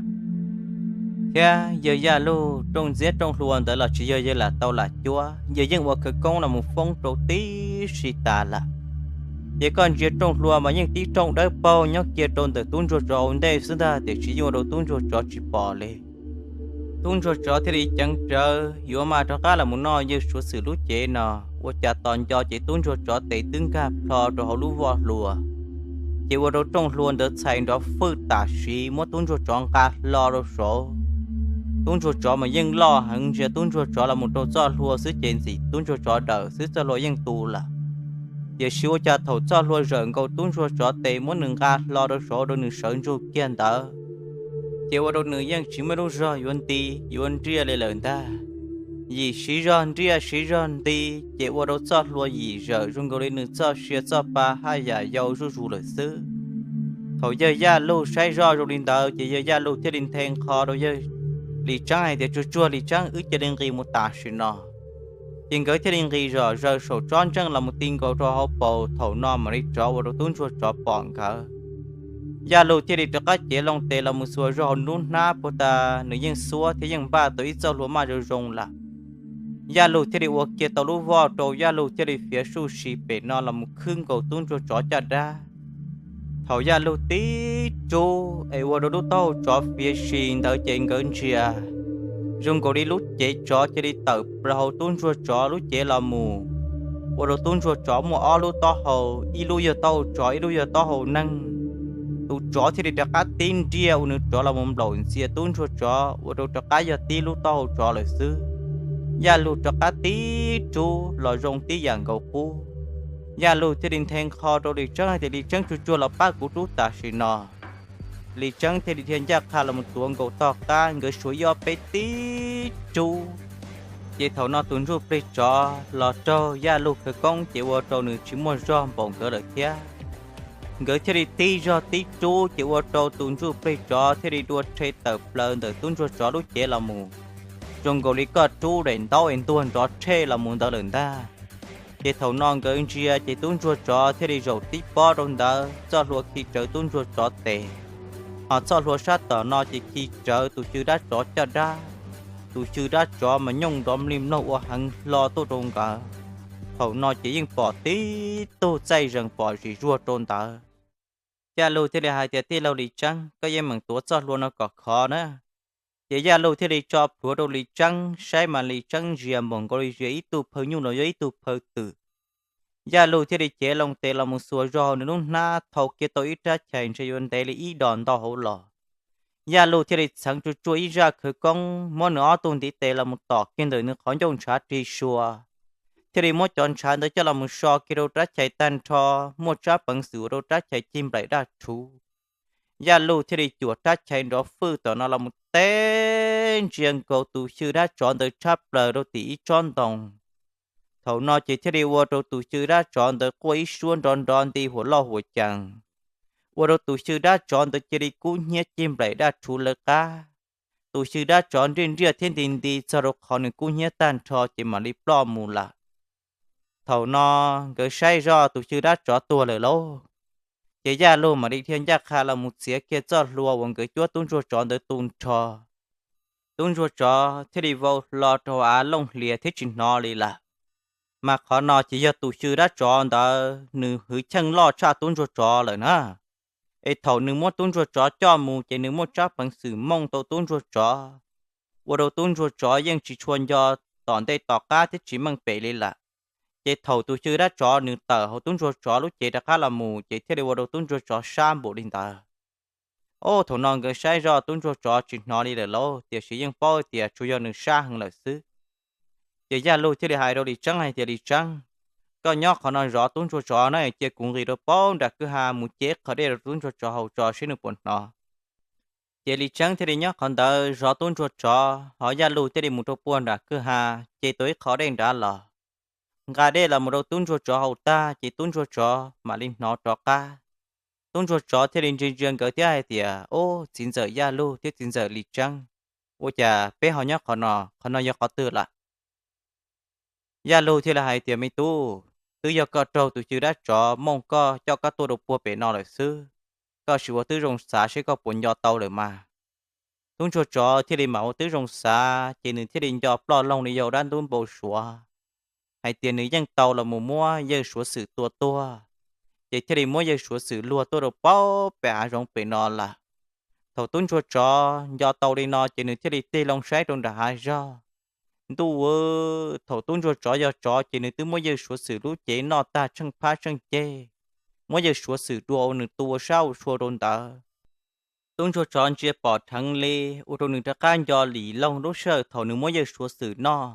Thiab yawg Yaj Luj rooj ntxiab rooj hlua ntawd los tsis yog yawg lam tau lam cuab, yawg yeej ua khawv koob los mus foob rau tib si tas lawm. Ces koj ntsia rooj hlua mas yeej tib rooj dawb paug nyob kiag rau ntawm tub ntsuag tsov hauv ntej xwb ntag, tiam sis yeej ua rau tub ntsuag tsov tsis pom li. Tub ntsuag tsov thiaj li ceev rawv yuav mas rov qab los mus noj yawg Suav Xwm lub cev no, ua cas tos nco ces tub ntsuag tsov tes twb nkag plho rau hauv lub voj hlua. Ces ua rau rooj hlua ntawd txhais nrov fwj tam sim muab tub ntsuag tsov nqa hlo rau saud. Tub ntsuag tsov mas yeej loj heev, ntsia tub ntsuag tsov los mus rau txoj hlua xwb ces ntxim tub ntsuag tsov dawm xwb txoj hlua yeej tu lawm. Tiam sis ua cas thaum txoj hlua zawm nkaus tub ntsuag tsov tes muab nws nqa hlo rau saud rau nws sawv ntsug kiag ntawd, ces ua rau nws yeej tsis muaj lub zog yuav nti yuav nriaj li lawm ntag. Yim siv zog nriaj siv zog nti, ces ua rau txoj hlua yim zawm zoo nkaus li nws txoj sia txoj pa haj yam yau zuj zus lawm xwb. Thaum yawg Yaj Luj saib zoj zoo li ntawd ces yawg Yaj Luj thiaj li nthe nqho rau yawg Lis Tseeb hais tias, Tsuag tsuag Lis Tseeb, wb cia li nqis mus tam sim no. Ces nkawd thiaj li nqis zom zaws saum tsob ntseej los mus ti nkaus rau hauv paus, thaum no mam li rov ua rau tub ntsuag tsov pom nkawd. Yaj Luj thiaj li rov qab cev loo tes los mus xuas zog hauv lub hnab puag ta, nws yeej xuab thiab yeej npaj tau ib txoj hlua maj zoo zoo lawm. Yaj Luj thiaj li ua kiag tau lub voj rau, Yaj Luj thiaj li fiav suj si pem no los mus khwb nkaus tub ntsuag tsov caj dab. Thaum Yaj Luj tib rub es ua rau lub taub hau tsov fiav si ntawd ces nkawd ntsia zoo nkaus li lub cev tsov cia li tawm plaws hauv tub ntsuag tsov lub cev los mus, ua rau tub ntsuag tsov muaj ob lub taub hau, ib lub yog taub hau tsov, ib lub yog taub hau neeg. Tus tsov thiaj li rov qab tib nriaj ua nws rov los mus nplaum ntxias tub ntsuag tsov, ua rau rov qab yog tib lub taub hau tsov lawm xwb. Yaj Luj rov qab tib rub los zoo tib yam nkaus qub. Yaj Luj thiaj li nthe nqho rau Lis Tseeb hais tias, Lis Tseeb, tsuag tsuag los pab kuv rub tam sim no. Lis Tseeb thiaj li dhia ncaj qha los mus tuav nkaus tog qab, nkawd suav ib ob peb tib rub. Ces thaum no tus ntsuj plig tsov los raug Yaj Luj khawv koob ces ua rau nws tsis muaj zog npaum nkawd lawm thiab. Nkawd thiaj li tib zog tib rub ces ua rau tus ntsuj plig tsov thiaj li dua rhe tawm plaws ntawm tub ntsuag tsov lub cev los mus, zoo nkaus li koj rub daim ntaub es ntuag nrov rhe los mus ntawd lawm ntag. Ces thaum no nkawd ntsia ces tub ntsuag tsov thiaj li zaum tib pob rau ntawd, txoj hlua khi rawv tub ntsuag tsov tes. Ho txoj hlua sab tom no ces khi rawv tus cw dab tsov caj dab. Tus cw dab tsov mas nyooj nrov mlig mloog ua heev hlo tuaj rau nkawd. Thaum no ces yeej pom tib tug txaij zees pom zim zuag rau ntawd. Yaj Luj thiaj li hais tias, Tij laug Lis Tseeb, koj yeej meem tuav txoj hlua no kom khov na. Ces Yaj Luj thiaj li tso plhuav rau Lis Tseeb saib mas Lis Tseeb ntsia npaum nkaus li ntsia ib tug phaw nyuj los yog ib tug phaw twm. Yaj Luj thiaj li cev loo tes los mus xuas zog hauv nws lub hnab, thau kiag tau ib rab chais ntshe yuav ntev li ib dos ntau hauv los. Yaj Luj thiaj li txheev tsuj tsuaj ib zaj khawv koob, muab nws ob tug ntiv tes los mus tom kiag ntawm nws qhov ncauj ntshav ri sua, thiaj li muab cov ntshav ntawd coj los mus so kiag rau rab chais tag nrho, muaj tsab peev xwm ua rau rab chais cig nplaim daj rhuv. Yaj Luj thiaj li cuam rab chais nrov fwj tom no los mus teb ntsia nkaus tus xyw dab tsov ntawd tshab plaws rau tim ib tsob ntoo. Thaum no ces thiaj li ua rau tus xyw dab tsov ntawd quaj ib suab nrov nrov nti huam loj huam cees, ua rau tus xyw dab tsov ntawd cia li kub hnyiab cig nplaim daj rhuv lawv qab. Tus xyw dab tsov nriaj nriaj thiab nti nti txog rau qhov nws kub hnyiab tag nrho ces mam li ploj mus lawm. Thaum no nkawd saib zoj tus xyw dab tsov tuag lawm lauj, ces Yaj Luj mam li dhia ncaj qha los mus txiav kiag txoj hlua uas nkawd cuab tub ntsuag tsov ntawd tu nrho. Tub ntsuag tsov thiaj li vau hlo rau av looj hlias thiab tsis hnov li lawm. Mas qhov no ces yog tus xyw dab tsov ntawd nws hwv cheej loj tshaj tub ntsuag tsov lawm na. Es thaum nws muab tub ntsuag tsov coj mus ces nws muaj tsab peev xwm mooj tau tub ntsuag tsov, ua rau tub ntsuag tsov yeej tsis tshua nco tom ntej tom qab thiab tsis meej pem li lawm. Ces thaum tus xyw dab tsov nws tawm hauv tub ntsuag tsov lub cev rov qab los mus ces thiaj li ua rau tub ntsuag tsov sab npaum li ntawd. Ob, thaum no nkawd saib zoj tub ntsuag tsov tsis hnov li lawm lauj, tiam sis yeej paub tias tsuas yog nws sab heev lawm xwb. Ces Yaj Luj thiaj li hais rau Lis Tseeb hais tias, Lis Tseeb, koj nyob qhov no zov tub ntsuag tsov na, cia kuv nqis rau pem nram kwj ha mus ce qho dej rau tub ntsuag tsov haus tso seb nws puas hnov. Ces Lis Tseeb thiaj li nyob qhov ntawd zov tub ntsuag tsov, ho Yaj Luj thiaj li mus rau puag nram kwj ha, ce tau ib qho dej nrad los, nqa dej los mus rau tub ntsuag tsov haus tag ces tub ntsuag tsov mam li hnov rov qab. Tub ntsuag tsov thiaj li ntsia ntsia nkawd thiab hais tias, Ob, txiv ntxawm Yaj Luj thiab txiv ntxawm Lis Tseeb, ua cas peb ho nyob qhov no, qhov no yog qhov twg lawm? Yaj Luj thiaj li hais tias, Me tub, twb yog koj raug tus xyw dab tsov mooj koj coj koj tuaj rau puag pem no lawm xwb. Koj sim ua tib zoo xav seb koj puas nco tau lawm mas. Tub ntsuag tsov thiaj li mam ua tib zoo xav ces nws thiaj li nco ploj loog li yog dab ntub npau suav hais tias nws yeej tau los mus muab yawg Suav Xwm tua tuag, ces thiaj li muab yawg Suav Xwm luag tuaj rau pem hav zoov pem no lawm. Thaum tub ntsuag tsov nco tau li no ces nws thiaj li tig loo saib rau nram hav zog. Ntuj aw, thaum tub ntsuag tsov yog tsov ces nws twb muab yawg Suav Xwm lub cev noj tag tsheej phab tsheej ceg, muab yawg Suav Xwm dua ua nws tu ua sab ua sua rau ntawd. Tub ntsuag tsov ntsia pom dheev li, ua rau nws rov qab nco lim loog lub sij hawm thaum nws muab yawg Suav Xwm noj.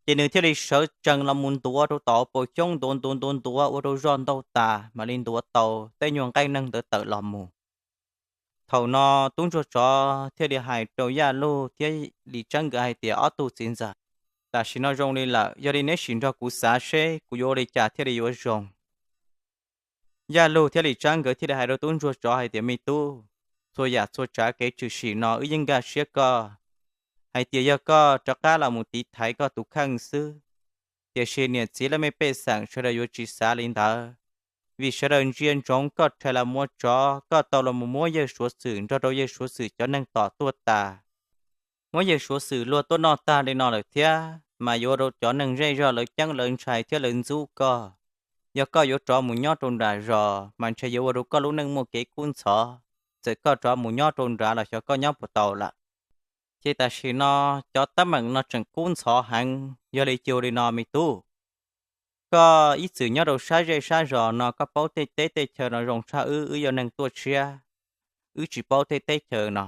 Ces nws thiaj li sawv tsees los mus ntuav rau tom paus xyoob, ntuav ntuav ntuav ntuav ua rau zoj ntaug tas mam li ntuav tau tej nyuag nqaij neeg ntawd tawm los mus. Thaum no tub ntsuag tsov thiaj li hais rau Yaj Luj thiab Lis Tseeb nkawd hais tias, Ob tug txiv ntxawm, tam sim no zoo li lawm, yog li neb sim nrog kuv xav seb kuv yuav ua li cas thiaj li yuav zoo. Yaj Luj thiab Lis Tseeb nkawd thiaj li hais rau tub ntsuag tsov hais tias, Me tub, txhua yam txhua tsav kev tshwm sim no wb yeej nkag siab koj, hais tias yog koj rov qab los mus tiv thaiv koj tus kheej xwb. Tiam sis niam txiv laj mej pej xeem sawv daws yuav tsis xav li ntawd, vim sawv daws ntsia ntsoov koj rhais los mus ua tsov, koj tau los mus muab yawg Suav Xwm nrog rau yawg Suav Xwm cov neeg tom tuaj tas, muab yawg Suav Xwm luag tuaj noj tag li no lawm thiab, mas yuav ua rau cov neeg zej zog lawv ceeb lawv ntshai thiab lawv ntxub koj. Yog koj yuav rov mus nyob rau nram zos mas ntshe yuav ua rau koj lub neej muaj kev kub ntxhov. Txawm koj rov mus nyob rau nrad los xyov koj nyob puas tau lawm. Ces tam sim no cov teeb meem no tseem kub ntxhov heev, yog li cia li no me tub, koj ib txwm nyob rau sab zej sab zos no koj paub tej teb tej chaw no zoo tshaj wb, wb yog neeg tuaj tshiab, wb tsis paub tej teb chaw no.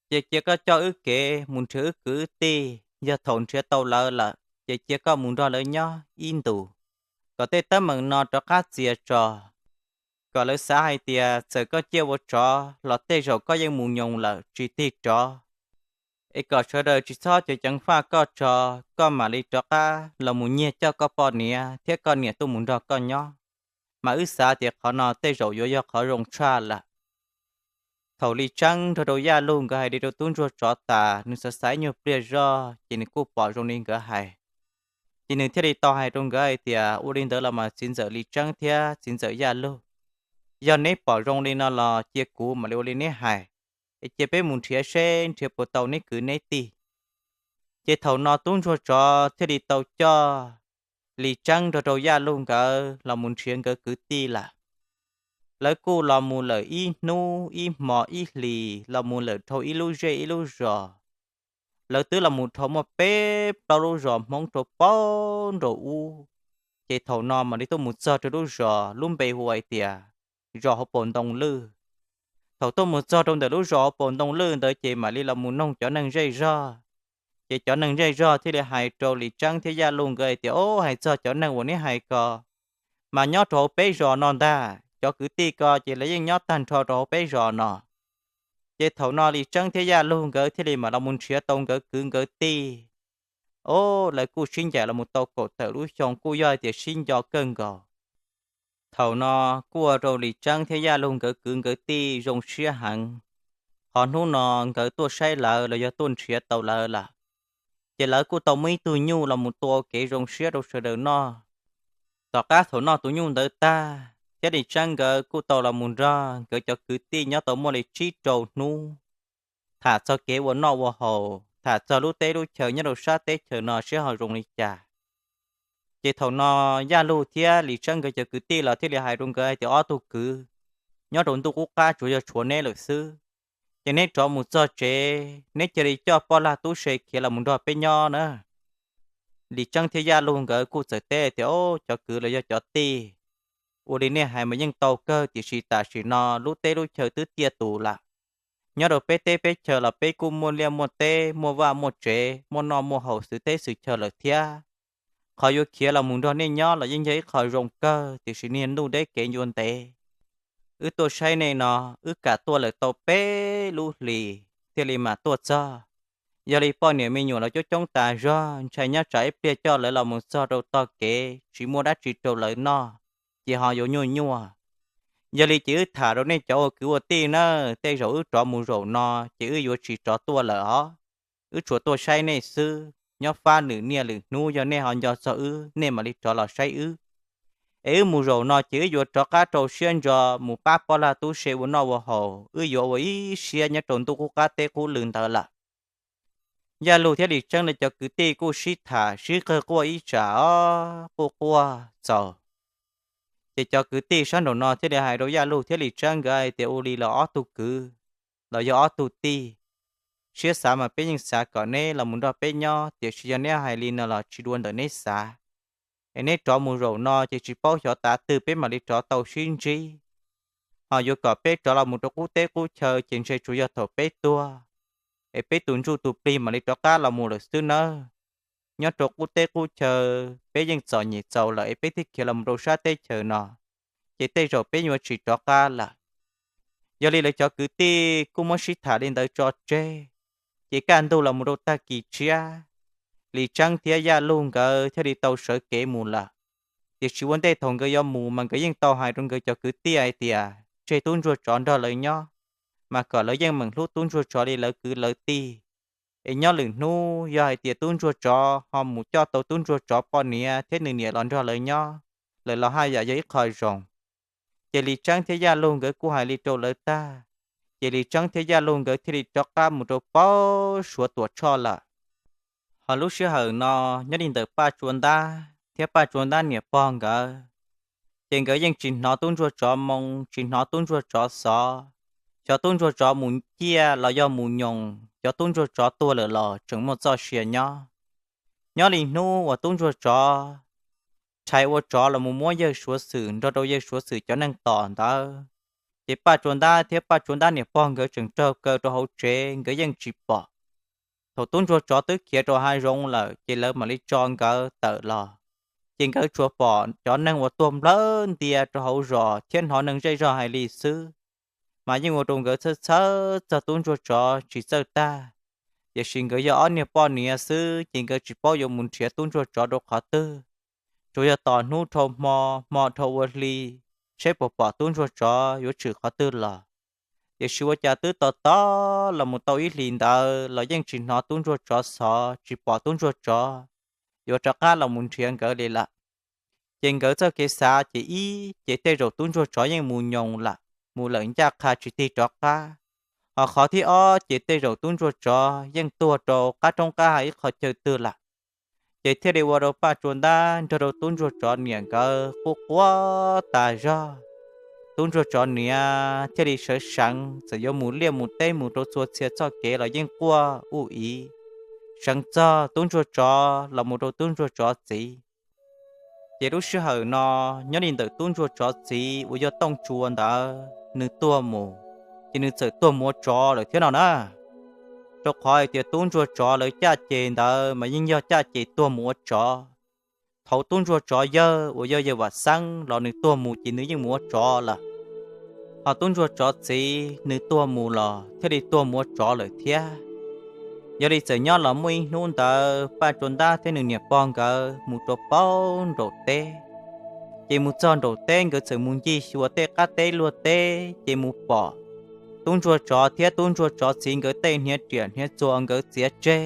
Ces cia koj coj wb kev mus nrhiav wb kwv wb tij, yog thaum nrhiav tau lawv lawm ces cia koj mus nrog lawv nyob ib ntus, kom tej teeb meem no rov qab txias tso, kom lawv xav hais tias txawm koj ciaj ua tsov los tej zaum koj yeej mus nyoos lawm tsis tig rov. Es kom sawv daws tsis txhob ceev ceev faj koj tso, koj mam li rov qab los mus nyiag coj koj poj niam thiab koj niam tuaj mus nrog koj nyob, mas wb xav tias qhov no tej zaum yuav yog qhov zoo tshaj lawm. Thaum Lis Tseeb nrog rau Yaj Luj nkawd hais li rau tub ntsuag tsov tas, nws xav xav ib nyuag pliag zoj ces nws kuj pom zoo li nkawd hais. Ces nws thiaj li tau hais rau nkawd hais tias, Ua li ntawd los mas txiv ntxawm Lis Tseeb thiab txiv ntxawm Yaj Luj, yog neb pom zoo li no los cia kuv mam li ua li neb hais, es cia peb mus nrhiav seb nrhiav puas tau neb kwv neb tij. Ces thaum no tub ntsuag tsov thiaj li tau coj Lis Tseeb nrog rau Yaj Luj nkawd los mus nrhiav nkawd kwv tij lawm. Lawv kuj los mus lawm ib hnub ib hmo ib hlis, los mus lawm dhau ib lub zej ib lub zos. Lawv twb los mus dhau muaj peb plaub lub zos Hmoob rau pem nraum ub. Ces thaum no mam li tuaj mus txog rau lub zos lub npe hu hais tias zos hauv paus ntoo lwj. Thaum tuaj mus txog rau ntawm lub zos hauv paus ntoo lwj ntawd ces mam li los mus noog cov neeg zej zog. Ces cov neeg zej zog thiaj li hais rau Lis Tseeb thiab Yaj Luj nkawd hais tias, Ob, hais txog cov neeg uas neb hais ko, mas nyob rau hauv peb zos no ntag. Cov kwv tij ko ces lawv yeej nyob tag nrho rau hauv peb zos no. Ces thaum no Lis Tseeb thiab Yaj Luj nkawd thiaj li mam los mus nrhiav tau nkawd kwv nkawd tij. Ob, lawv kuj sib ncaim los mus tau kaum tawm lub xyoo, kuj yog hais tias sib nco kawg nkaus. Thaum no kuj ua rau Lis Tseeb thiab Yaj Luj nkawd kwv nkawd tij zoo siab heev, qhov hnub no nkawd tuaj saib lawv los yog tuaj nrhiav tau lawv lawm. Ces lawv kuj tau muaj ib tug nyuj los mus tua kev zoo siab rau sawv daws noj. Tom qab thaum noj tus nyuj ntawd tag thiab Lis Tseeb nkawd kuj tau los mus nrog nkawd cov kwv tij nyob tau muaj li tsib rau hnub, tham txog kev ua noj ua haus, tham txog lub teb lub chaw nyob rau sab teb chaws no seb ho zoo li cas. Ces thaum no Yaj Luj thiab Lis Tseeb nkawd cov kwv tij los thiaj li hais rau nkawd hais tias, Ob tug kwv, nyob rau ntuj qub qab tsuas yog tshuav neb lawm xwb. Ces neb rov mus txog tsev neb cia li coj poj lag tub se khiav los mus nrog peb nyob na. Lis Tseeb thiab Yaj Luj nkawd kuj txawm teb tias, Ob, cov kwv los yog cov tij, ua li nej hais mas yeej tau kawg, tiam sis tam sim no lub teb lub chaw twb tiaj tus lawm. Nyob rau peb teb peb chaw los peb kuj muaj liaj muaj teb, muaj vaj muaj tsev, muaj noj muaj haus xwm teb xwm chaw lawm thiab. Qhov yuav khiav los mus nrog nej nyob los yeej yog ib qho zoo kawg, tiam sis niaj hnub deb kev ncua ntev. Wb tuaj saib nej no, wb kam tuaj lawm tau peb lub hlis thiaj li mam tuaj txog. Yog li poj niam me nyuam los coob coob tas zog, ntshai nyob tsam ib pliag coj lawv los mus txog rau tog kev tsis muaj dab tsi rau lawv noj, ces ho yuav nyuaj nyuaj. Yog li ces wb tham rau nej cov ua kwv ua tij na, tej zaum wb rov mus zaum no ces wb yuav tsis rov tuaj lawm os. Wb tsuas tuaj saib nej xwb, nyob fab lwm niaj lwm hnub yog nej ho nco txog wb nej mam li rov los saib wb. Es wb mus zaum no ces wb yuav rov qab rau siab ntso mus pab poj lag tub se ua noj ua haus, wb yuav ua ib siab nyob rau ntuj qub qab teb qub lw ntawd lawm. Yaj Luj thiab Lis Tseeb lawv cov kwv tij kuj sib tham sib qawg quaj ib tsam os, quaj quaj txaus. Ces cov kwv tij sab nraum no thiaj li hais rau Yaj Luj thiab Lis Tseeb nkawd hais tias, Ua li los ob tug kwv, los yog ob tug tij, siab xav mas peb yeej xav kom neb los mus nrog peb nyob, tiam sis yog neb hais li no los tsis dua ntawm neb xav. Es neb rov mus zaum no ces tsis paub xyov tav twg peb mam li rov tau sib ntsib. Ho yuav kom peb rov los mus rau qub teb qub chaw ces ntshe tsuas yog thaum peb tuag, es peb tus ntsuj tus plig mam li rov qab los mus lawm xwb nawb. Nyob rau qub teb qub chaw peb yeej txom nyem txaus lawm es peb thiaj khiav los mus rau sab teb chaws no, ces tej zaum peb yuav tsis rov qab lawm. Yog li lawv cov kwv tij kuj muab sib tham li ntawd tso tseg, ces kaj ntug los mus rau tag kis tshiab, Lis Tseeb thiab Yaj Luj nkawd thiaj li tau sawv kev mus lawm. Tiam sis ua ntej thaum nkawd yuav mus mas nkawd yeej tau hais rau nkawd cov kwv tij hais tias tseg tub ntsuag tsov nrog lawv nyob, mas kom lawv yeej meem hlub tub ntsuag tsov li lawv kwv lawv tij. Es nyob lwm hnub yog hais tias tub ntsuag tsov ho mus coj tau tub ntsuag tsov poj niam thiab nws niam los nrog lawv nyob lawm los haj yam yog ib qho zoo. Ces Lis Tseeb thiab Yaj Luj nkawd kuj hais li rau lawv tag, ces Lis Tseeb thiab Yaj Luj nkawd thiaj li rov qab mus rau paub Suav Tuam Tshoj lawm. Ho lub sij hawm no, nyob li ntawm Paj Tsua Ntab thiab Paj Tsua Ntab niam pog nkawd, ces nkawd yeej tsis hnov tub ntsuag tsov moo, tsis hnov tub ntsuag tsov xov. Cov tub ntsuag tsov mus ciaj los yog mus nyoos, cov tub ntsuag tsov tuag lawm los tseem muaj txoj sia nyob. Nyob li hnub uas tub ntsuag tsov rhais ua tsov los mus muab yawg Suav Xwm nrog rau yawg Suav Xwm cov neeg tom ntawd, ces Paj Tsua Ntab thiab Paj Tsua Ntab niam pog nkawd tseem raug kaw rau hauv tsev, nkawd yeej tsis pom. Thaum tub ntsuag tsov twb khiav rau hav zoov lawm, ces lawv mam li tso nkawd tawm los. Ces nkawd tsuas pom cov neeg uas tuag nplawg ntia rau hauv zos thiab hnov neeg zej zog hais li xwb, mas yeej ua rau nkawd txhawj txhawj txog tub ntsuag tsov tsis txawj tag. Tiam sis nkawd yog ob niag poj niam xwb, ces nkawd tsis paub yuav mus nrhiav tub ntsuag tsov rau qhov twg. Tsuas yog tos hnub dhau hmo, hmo dhau ua hli, seb puas pom tub ntsuag tsov yuav tshwm qhov twg los. Tiam sis ua cas twb tos tos los mus tau ib hlis ntawd los yeej tsis hnov tub ntsuag tsov xov, tsis pom tub ntsuag tsov yuav rov qab los mus nrhiav nkawd li lawm. Ces nkawd txoj kev xav ces ib ces tej zaum tub ntsuag tsov yeej mus nyoos lawm, mus lawm ncaj qha tsis tig rov qab. Ho qhov thib ob ces tej zaum tub ntsuag tsov yeej tuag rau qab roob qab hav ib qho chaw twg lawm. Ces thiaj li ua rau Paj Tsua Ntab nrog rau tub ntsuag tsov niam nkawd quaj quaj tas zog. Tub ntsuag tsov niam thiaj li sawv seev, txawm yuav mus liaj mus teb mus rau txhua txhia txoj kev los yeej quaj ub iv, seev txog tub ntsuag tsov los mus rau tub ntsuag tsov txiv. Ces lub sij hawm no nyob li ntawm tub ntsuag tsov txiv uas yog Tooj Tsua ntawd nws tuag mus, ces nws txawm tuag mus ua tsov lawm thiab no na. Rau qhov hais tias tub ntsuag tsov lawv caj ces ntawd mas yeej yog caj ces tuag mus ua tsov. Thaum tub ntsuag tsov yawg uas yog yawg Vam Xeeb los nws tuag mus ces nws yeej mus ua tsov lawm. Ho tub ntsuag tsov txiv nws tuag mus los thiaj li tuag mus ua tsov lawm thiab. Yog li txawm nyob los muaj ib hnub ntawd Paj Tsua Ntab thiab nws niam pog nkawd mus rau paub nraum teb. Ces mus txog nraum teb nkawd txawm mus ncig xyuas tej qab teb luag teb ces mus pom tub ntsuag tsov thiab tub ntsuag tsov txiv nkawd tej hniav riam hniav txuas nkawd txiav tseg.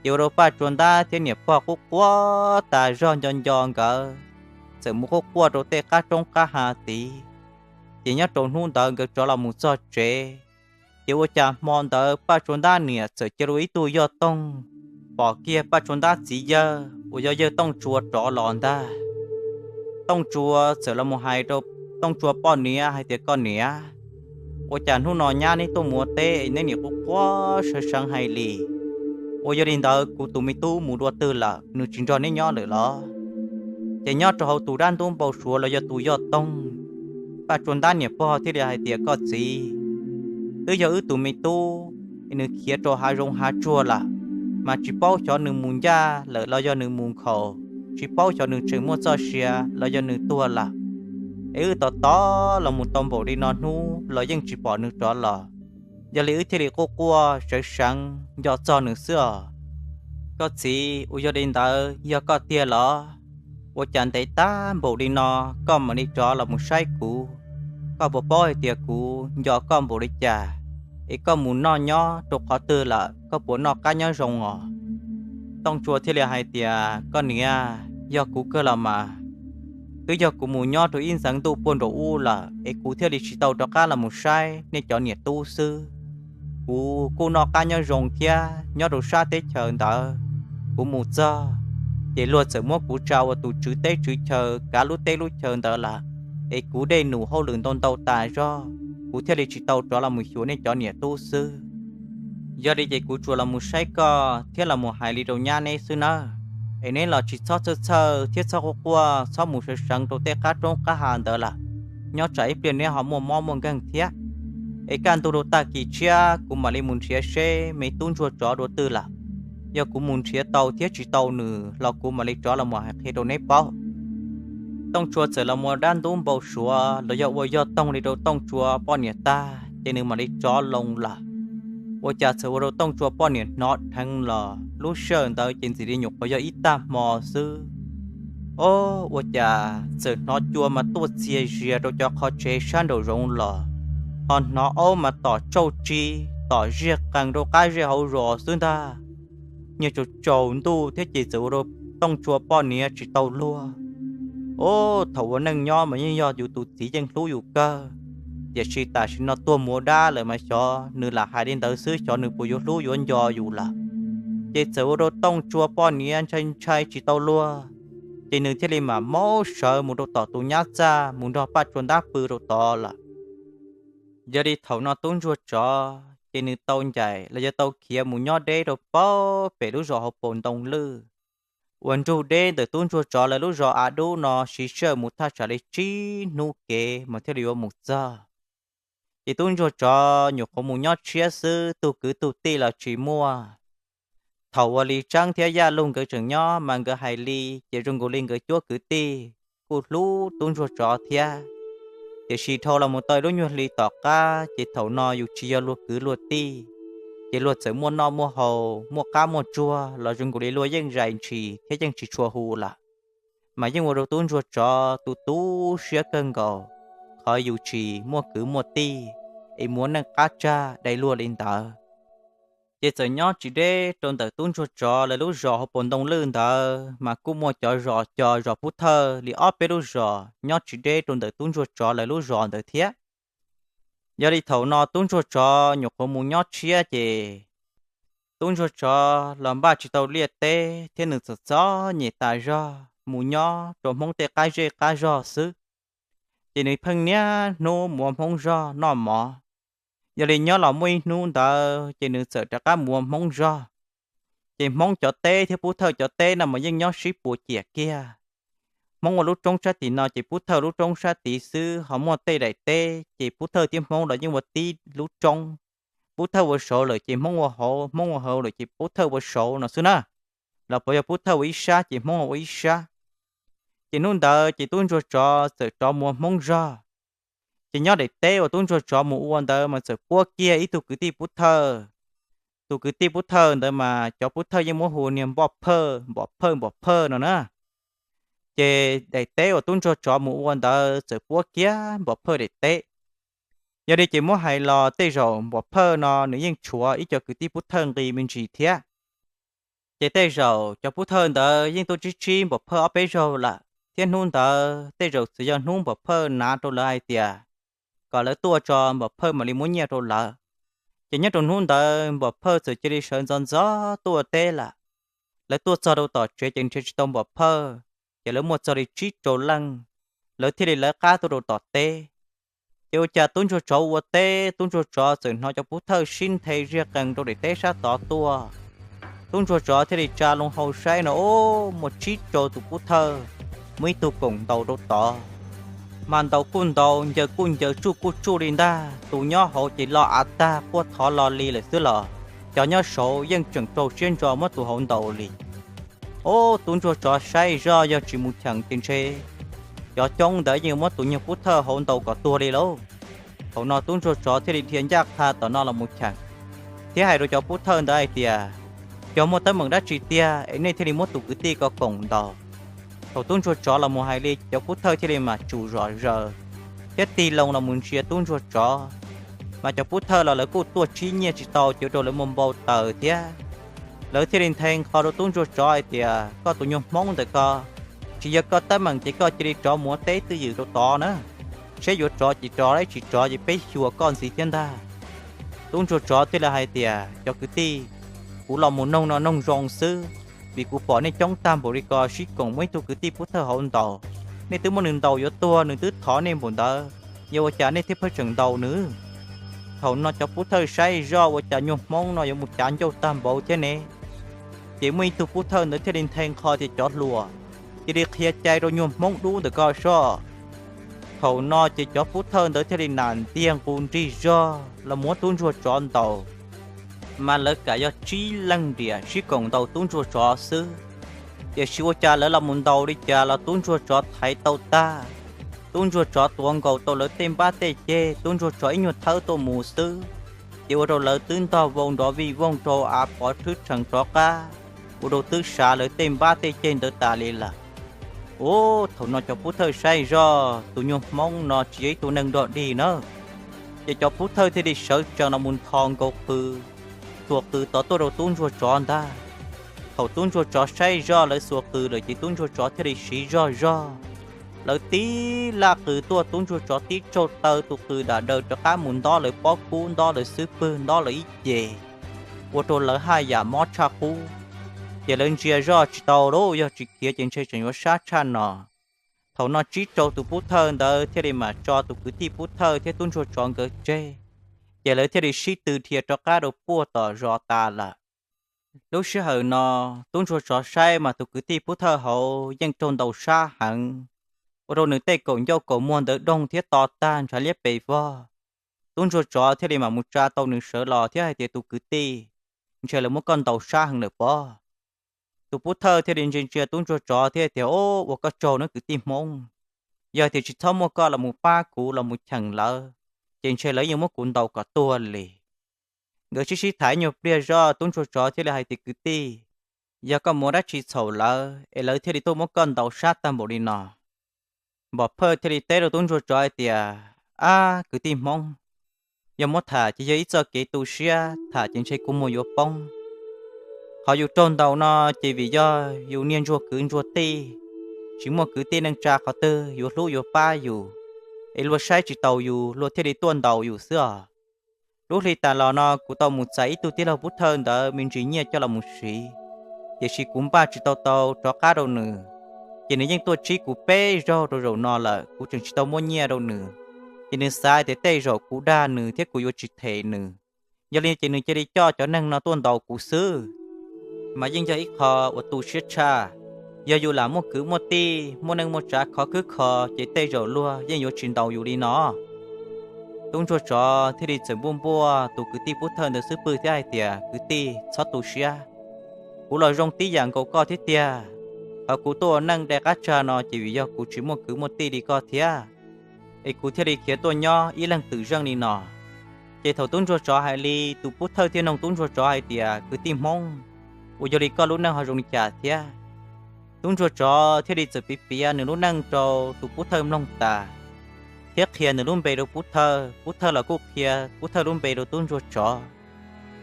Ces ua rau Paj Tsua Ntab thiab niam pog quaj quaj tas zog nco nco nkawd, txawm mus quaj quaj rau tej qab roob qab hav tid. Ces nyob rau hnub ntawd nkawd rov los mus txog tsev, ces ua cas hmo ntawd Paj Tsua Ntab niam txawm cia rau ib tug yog toog pom kiag Paj Tsua Ntab txiv yawg uas yog yawg Tooj Tsua rov los ntag. Tooj Tsua txawm los mus hais rau Tooj Tsua poj niam hais tias, Koj niam, ua cas hnub no nyab neb tuaj mus ua teb es neb nim quaj quaj sawv seev hais li? Uas yog li ntawd kuv tus me tub mus dua twg lawm, nws tsis nrog neb nyob lawm los? Ces nyob rau hauv tus dab ntub npau suav los yog tus yog toog, Paj Tsua Ntab niam pog thiaj li hais tias, Koj txiv, twb yog wb tus me tub, nws khiav rau hav zoov hav tsuag lawm, mas tsis paub xyov nws mus ncaj lawm los yog nws mus nkhaus, tsis paub xyov nws tseem muaj txoj sia los yog nws tuag lawm. Es wb tos tos los mus tau npaum li no hnub los yeej tsis pom nws rov los. Yog li wb thiaj li quaj quaj sawv seev nco txog nws xwb os. Koj txiv, uas yog li ntawd yog koj tiag los? Ua cas ntev tag npaum li no koj mam li rov los mus saib kuv? Koj puas paub hais tias kuv nco koj npaum li cas? Es koj mus noj nyob rau qhov twg lawm, koj puas noj qab nyob zoo os? Tooj Tsua thiaj li hais tias, Koj niam, yog kuv kawg los mas, twb yog kuv mus nyob rau ib ntxeev ntuj puag nraum ub lawm es kuv thiaj li tsis tau rov qab los mus saib nej cov niam tub xwb. Kuv kuj noj qab nyob zoo thiab, nyob rau sab teb chaws ntawd kuv mus txog, ces luag txawm muab kuv tsa ua tus tswv teb tswv chaw kav lub teb lub chaw ntawd lawm, es kuv dej num hauj lwm ntau ntau tas zog, kuv thiaj li tsis tau rov los mus xyuas nej cov niam tub xwb. Yog li ces kuv tsuas los mus saib koj thiab los mus hais li rau nyab neb xwb nawb. Es neb los tsis txhob txhawj txhawj thiab txhob quaj quaj, txhob mus sawv seev rau tej qab roob qab hav ntawd lawm. Nyob tsam ib pliag neb ho muaj mob muaj nkeeg thiab. Es kaj ntug rau tag kis tshiab kuv mam li mus nrhiav seb me tub ntsuag tsov dua twg lawm. Yog kuv mus nrhiav tau thiab tsis tau nws los kuv mam li rov los mus hais qhia rau neb paub. Tooj Tsua txawm los mus ua dab ntub npau suav los yog ua yog toog li rau Tooj Tsua poj niam tag ces nws mam li rov loo lawm. Ua cas txawm ua rau Tooj Tsua poj niam hnov dheev los lub sij hawm ntawd ces ntxim li nyuam qhuav yog ib tag hmo xwb. Ob, ua cas txawm hnov cua mas tuaj txias zias rau cov qhov tsev sab nraum zoov los, ho hnov aub mas tom tsauj tsi, tom ziag qees rau qab zej hauv zos xwb ntag. Nyias tsaus tsaus ntuj thiab ces txawm ua rau Tooj Tsua poj niam tsis tau luag. Ob, thaum ua neej nyob mas yeej yog yus tus txiv yeej hlub yus kawg, tiam sis tam sim no tuag mus ua dab lawm mas xyov nws lam hais li ntawd xwb xyov nws puas yuav hlub yuav nco yus lawm. Ces txawm ua rau Tooj Tsua poj niam ntshai ntshai tsis tau luag, ces nws thiaj li mam maub sawv mus rau tom tus nyab txaj mus nrog Paj Tsua Ntab pw rau tod lawm. Yog li thaum no tub ntsuag tsov ces nws tau ncaim los yog tau khiav mus nyob deb rau paub pem lub zos hauv paus ntoo lwj. Uas nrug deb ntawm tub ntsuag tsov lawv lub zos av dub no siv sij hawm mus thaj tsam li tsib hnub kev mas thiaj li yuav mus txog. Ces tub ntsuag tsov nyuam qhuav mus nyob tshiab xwb, tug kwv tug tij los tsis muaj. Thaum uas Li Tseeb thiab Yaj Lug nkawd tseem nyob mas nkawd hais li ces zoo nkaus li nkawd cuab kwv tij kuj hlub tub ntsuag tsov thiab. Tiam sis dhau los mus tau lub nyuag hli tom qab ces thaum no yus tsis yog luag kwv luag tij, ces luag txawm muaj noj muaj haus muaj qab muaj tsuag los zoo nkaus li luag yeej zais ntshis thiab yeej tsis tshua hu lawm. Mas yeej ua rau tub ntsuag tsov tu tu siab kawg nkaus, qhov yus tsis muaj kwv muaj tij es muaj neej qab tsag dai luag li ntawd. Ces txawm nyob tsis deb rau ntawm tub ntsuag tsov lawv lub zos hauv paus ntoo lwj ntawd mas kuj muaj cov zos co zos pub thawj li ob peb lub zos nyob tsis deb rau ntawm tub ntsuag tsov lawv lub zos ntawd thiab. Yog li thaum no tub ntsuag tsov nyuam qhuav mus nyob tshiab ces tub ntsuag tsov los npaj tsis tau liaj teb thiab nws txom txom nyem tas zog mus nyob rau Hmoob tej qab zej qab zog xwb. Ces nws pheej niaj hnub mus ua Hmoob zog noj mov. Yog li nyob los muaj ib hnub ntawd ces nws txawm rov qab mus ua Hmoob zog. Ces Hmoob cov teb thiab pub thawj cov teb no mas yeej nyob sib puas ciam kiag. Hmoob ua lub roob sab tim no ces Pub Thawj lub roob sab tid xwb, ho muaj tej daim teb ces Pub Thawj thiab Hmoob los yeej ua tib lub roob. Pub Thawj ua saud lawm ces Hmoob ua hauv, Hmoob ua hauv lawm ces Pub Thawj ua saud no xwb na. Los puas yog Pub Thawj ua ib sab ces Hmoob ua ib sab. Ces hnub ntawd ces tub ntsuag tsov txawm rov mus ua Hmoob zog. Ces nyob daim teb uas tub ntsuag tsov mus ua ntawd mas txawm puab kiag ib tug kwv tij Pub Thawj. Tus kwv tij Pub Thawj ntawd mas cov Pub Thawj yeej muab hu niag Npoj Phawj, Npom Phawj, Npom Phawj no na. Ces daim teb uas tub ntsuag tsov mus ua ntawd txawm puab kiag Npom Phawj daim teb. Yog li ces muab hais los tej zaum Npom Phawj no nws yeej tshuav ib co kwv tij Pub Thawj nqi me ntsis thiab. Ces tej zaum cov Pub Thawj ntawd yeej tuaj tsib tsib Npom Phawj ob peb zaug lawm, thiab hnub ntawd tej zaum txawm yog hnub Npom Phawj nav rau lawv hais tias kom lawv tuaj tso Npom Phawj mam li muab nyiaj rau lawv. Ces nyob rau hnub ntawd Npom Phawj txawm cia li sawv ntxov ntxov tuaj teb lawm. Lawv tuaj txog rau tom tsev ces nrhiav tsis tau Npom Phawj, ces lawv muaj txog li tsib rau leej, lawv thiaj li lawv qab tuaj rau tom teb. Ces ua cas tub ntsuag tsov ua teb, tub ntsuag tsov txawm hnov cov Pub Thawj sib nthe ziaj qees rau daim teb sab tod tuaj. Tub ntsuag tsov thiaj li tsa loo hau saib no, o, muaj tsib rau tus Pub Thawj, muaj ib tug koom ntaus rau tod. Mas ntaus kuj ntaus, ncaws kuj ncaws, tsuj kuj tsuj li ntag. Tus nyob hauv ces lo av tag, quaj thov lo li lawm xwb los cov nyob saud yeej tseem rau siab ntso muab tus hauv ntaus li. O, tub ntsuag tsov saib zoj yog tsis mus cheem ces ntshe cov coob ntawd yeej muab tus nyuag Pub Thawj hauv ntaus kom tuag li lauj. Thaum no tub ntsuag tsov thiaj li dhia ncaj qha tom no los mus cheem, thiab hais rau cov Pub Thawj ntawd hais tias, yog muaj teeb meem dab tsi tiag es nej thiaj li muab tus kwv tij ko koom ntaus? Thaum tub ntsuag tsov los mus hais li cov Pub Thawj thiaj li mam tsum zom zaws thiab tig loo los mus ntsia tub ntsuag tsov. Mas cov Pub Thawj los lawv kuj tuaj tsib nyiaj tsis tau ces ua rau lawv muaj npau taws thiab. Lawv thiaj li nthe nqho rau tub ntsuag tsov hais tias, koj tus nyuag Hmoob ntawm ko, tsis yog koj teeb meem ces koj cia li rov mus ua teb twj ywm rau tod na, seb yuav rov ces rov, tsis rov ces peb xyuas koj ntxiv thiab ntag. Tub ntsuag tsov thiaj li hais tias, cov kwv tij, kuv los mus noog no noog zoo xwb, vim kuv pom nej coob tag npaum li ko sib koom muab ib tug kwv tij Pub Thawj hauv ntaus. Nej twb muab nws ntaus yuav tuag, nws twb thov nej npaum ntawd, yog ua cas nej thiaj pheej tseem ntaus nws? Thaum no cov Pub Thawj saib zoj ua cas nyuag Hmoob no yuav mus cav ncauj tag npaum thiab ne. Ces muaj ib tug Pub Thawj ntawd thiaj li nthe nqho tias, cov hluas, cia li qhia cai rau nyuag Hmoob dub ntawm ko soj. Thaum no ces cov Pub Thawj ntawd thiaj li nam ntiag nqus nrig zog los muab tub ntsuag tsov ntaus. Mas lawv kam yog tsib leej riam sib koom ntaus tub ntsuag tsov xwb, tiam sis ua cas lawv los mus ntaus li cas los tub ntsuag tsov thaiv tau tag. Tub ntsuag tsov tuav nkaus tau lawv tej npab tej ceg, tub ntsuag tsov ib nyuag thawb tuaj mus xwb, ces ua rau lawv twb ntog vau nrov vij voog rau av pov rhwb rhees rov qab, ua rau twb sav lawv tej npab tej ceg ntawd tas li lawm. Ub, thaum no cov Pub Thawj saib zoj tus nyuag Hmoob no tsis yog ib tug neeg dog dig na. Ces cov Pub Thawj thiaj li sawv tsees los mus nthos nkaus qws, xuas qws tod tuaj rau tub ntsuag tsov ntag. Thaum tub ntsuag tsov saib zoj lawv xuas qws lawm ces tub ntsuag tsov thiaj li siv zog zog. Lawv tib laj qws tuaj, tub ntsuag tsov tib tsaug taw, tus qws dam daws rov qab mus ntob lawv pob kub, ntob lawv xub pwg, ntob lawv ib ce, ua rau lawv haj yam mob tshaj qub. Ces lawv ntsia zoj tsis tau lauj, yog tsis khiav ces ntshe tseem yuav sab tshaj no. Thaum no tsib rau tus Pub Thawj ntawd thiaj li mam tso tus kwv tij Pub Thawj thiab tub ntsuag tsov nkawd tseg, ces lawv thiaj li sib tw dhia rov qab rau puag tom zos tas lawm. Lub sij hawm no, tub ntsuag tsov saib mas tus kwv tij Pub Thawj hauv yeej raug ntaus sab heev, ua rau nws tej kaum ncauj kaum muag ntawd doog thiab to tag ntshav liab pes vog. Tub ntsuag tsov thiaj li mam mus tsa tau nws sawv los thiab hais tias, tus kwv tij, ntshe lawv muab koj ntaus sab heev lawm pob. Tus Pub Thawj thiaj li ntsia ntsia tub ntsuag tsov thiab tias, o, ua koj tsaug nawb kwv tij Hmoob, yog tias tsis txhob muaj koj los mus pab kuv los mus cheem lawv, ces ntshe lawv yeej muab kuv ntaus kom tuag li. Nkawd sib sib tham ib nyuag pliag zoj, tub ntsuag tsov thiaj li hais tias, kwv tij, yog koj mus ua dab tsi txhaum lawv es lawv thiaj li tuaj muab koj ntaus sab tag npaum li no? Npom Phawj thiaj li teb rau tub ntsuag tsov hais tias, ab kwv tij Hmoob, yog muab tham ces yog ib txoj kev tu siab, tham ces ntshe kuv muag yuav poob. Qhov yus raug ntaus no ces vim yog yus niag ntsuag kwv ntsuag tij, tsis muaj kwv tij neej tsa qhov twg yuav hlub yuav pab yus, es luag saib tsis taus yus luag thiaj li tuaj ntaus yus xwb os. Lub hli tas los no kuv tau mus txais ib tug tij laug Pub Thawj ntawd me ntsis nyiaj coj los mus siv, tiam sis kuv npaj tsis tau tau rov qab rau nws, ces nws yeej tuaj tsib kuv peb zaug rau zaum no lawm kuv tseem tsis tau muab nyiaj rau nws. Ces nws xav tias tej zaum kuv dag nws thiab kuv yuav tsis them nws, yog li ces nws cia li coj cov neeg no tuaj ntaus kuv xwb, mas yeej yog ib qho uas tu siab tshaj. Yog yus lam muaj kwv muaj tij, muaj neej muaj tsav khov khwb kho, ces tej zaum luag yeej yuav tsis ntaus yus li no. Tub ntsuag tsov thiaj li txawm npuaj npuaj tus kwv tij pub thawj ntawd xub pwg thiab hais tias, Kwv tij, txhob tu siab. Kuv los zoo tib yam nkaus koj thiab tiag. Qhov kuv tuaj ua neej dai qab tsag no ces vim yog kuv tsis muaj kwv muaj tij li koj thiab, es kuv thiaj li khiav tuaj nyob ib leeg twm zeej li no. Ces thaum tub ntsuag tsov hais li, tus pub thawj thiaj nug tub ntsuag tsov hais tias, Kwv tij Hmoob, ua yog li koj lub neej ho zoo li cas thiab? Tub ntsuag tsov thiaj li txawm piav piav nws lub neej rau tus pub thawj mloog tas, thiab qhia nws lub npe rau pub thawj, pub thawj los kuj qhia pub thawj lub npe rau tub ntsuag tsov.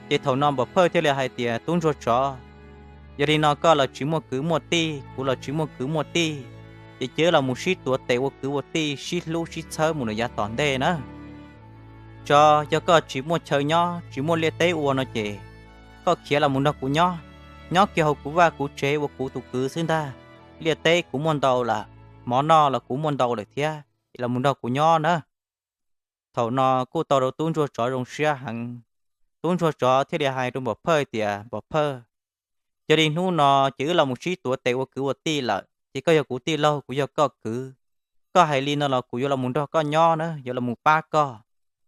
Ces thaum no Npam Phawj thiaj li hais tias, Tub ntsuag tsov, yog li no koj los tsis muaj kwv muaj tij, kuv los tsis muaj kwv muaj tij, ces cia wb los mus sib tuav tes ua kwv ua tij, sib hlub sib txhawb mus lawm yav tom ntej na. Tsov, yog koj tsis muaj chaw nyob, tsis muaj liaj teb ua no ces koj khiav los mus nrog kuv nyob, nyob kiag hauv kuv vaj kuv tsev ua kuv tus kwv xwb ntag. Liaj teb kuv muaj ntau lawm, mov noj los kuv muaj ntau lawm thiab, los mus nrog kuv nyob na. Thaum no kuj tau rau tub ntsuag tsov zoo siab heev. Tub ntsuag tsov thiaj li hais rau Npam Phawj tias, Npam Phawj, yog li hnub no ces wb los mus sib tuav tes ua kwv ua tij lawm, ces koj yog kuv tij laug, kuv yog koj kwv. Koj hais li no los kuv yuav los mus nrog koj nyob na, yuav los mus pab koj.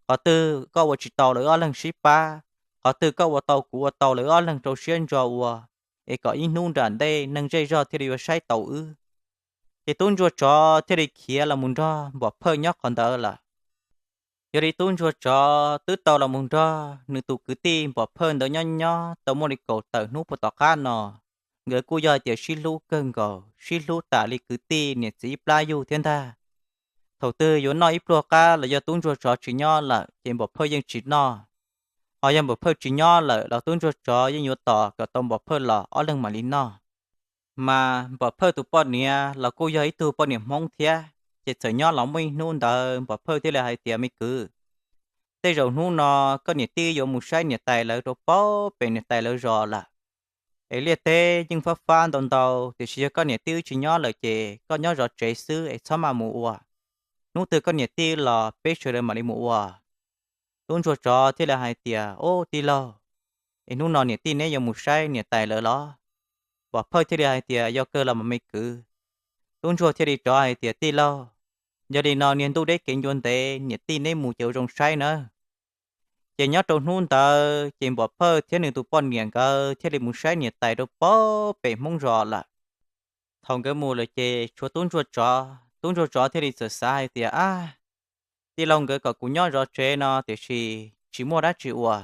Qhov twg koj ua tsis tau lawv ob leeg sib pab, qhov twg koj ua tau kuv ua tau lawv ob leeg rau siab ntso ua, es kom ib hnub nram ntej neeg zej zog thiaj li yuav saib taus wb. Ces tub ntsuag tsov thiaj li khiav los mus nrog Npam Phawj nyob qhov ntawd lawm. Yog li tub ntsuag tsov twb tau los mus nrog nws tus kwv tij Npam Phawj ntawd nyob nyob tau muaj li kaum tawm hnub puag tom qab no, nkawd kuj yog hais tias sib hlub kawg nkaus, sib hlub tas li kwv tij niam txiv ib plab yug thiab ntag. Thaum twg yuav noj ib pluag qab los yog tub ntsuag tsov tsis nyob lawm ces Npam Phawj yeej tsis noj, ho yog Npam Phawj tsis nyob lawm los tub ntsuag tsov yeej yuav tos kom tau Npam Phawj los ob leeg mam li noj. Mas Npam Phawj tus poj niam los kuj yog ib tug poj niam Hmoob thiab, ces txawm nyob los muaj ib hnub ntawd Npam Phawj thiaj li hais tias, Me kwv, tej zaum hnub no koj niam tij yuav mus saib niam tais lawv rau pem niam tais lawv zos lawm, es liaj teb yeej fab fab ntau ntau, tiam sis yog koj niam tij wb tsis nyob lawm ces koj nyob zov tsev xwb es txhob maj mus ua. Hnub twg koj niam tij los peb sawv daws mam li mus ua. Tub ntsuag tsov thiaj li hais tias, Ob, tij laug, es hnub no niam tij neb yuav mus saib niam tais lawv los? Npam Phawj thiaj li hais tias, Yog kawg los mas me kwv. Tub ntsuag thiaj li rov hais tias, Tij laug, yog li no niag ntuj deb kev ncua ntev, niam tij neb mus ces ua zoo saib nawb. Ces nyob rau hnub ntawd ces Npam Phawj thiab nws tus poj niam nkawd thiaj li mus saib niam tais rau pem Hmoob zos lawm. Thaum nkawd mus lawm ces tshuav tub ntsuag tsov, tub ntsuag tsov thiaj li txawm xav hais tias, Ab, tij laug nkawd kom kuv nyob zov tsev no tiam sis tsis muaj dab tsi ua,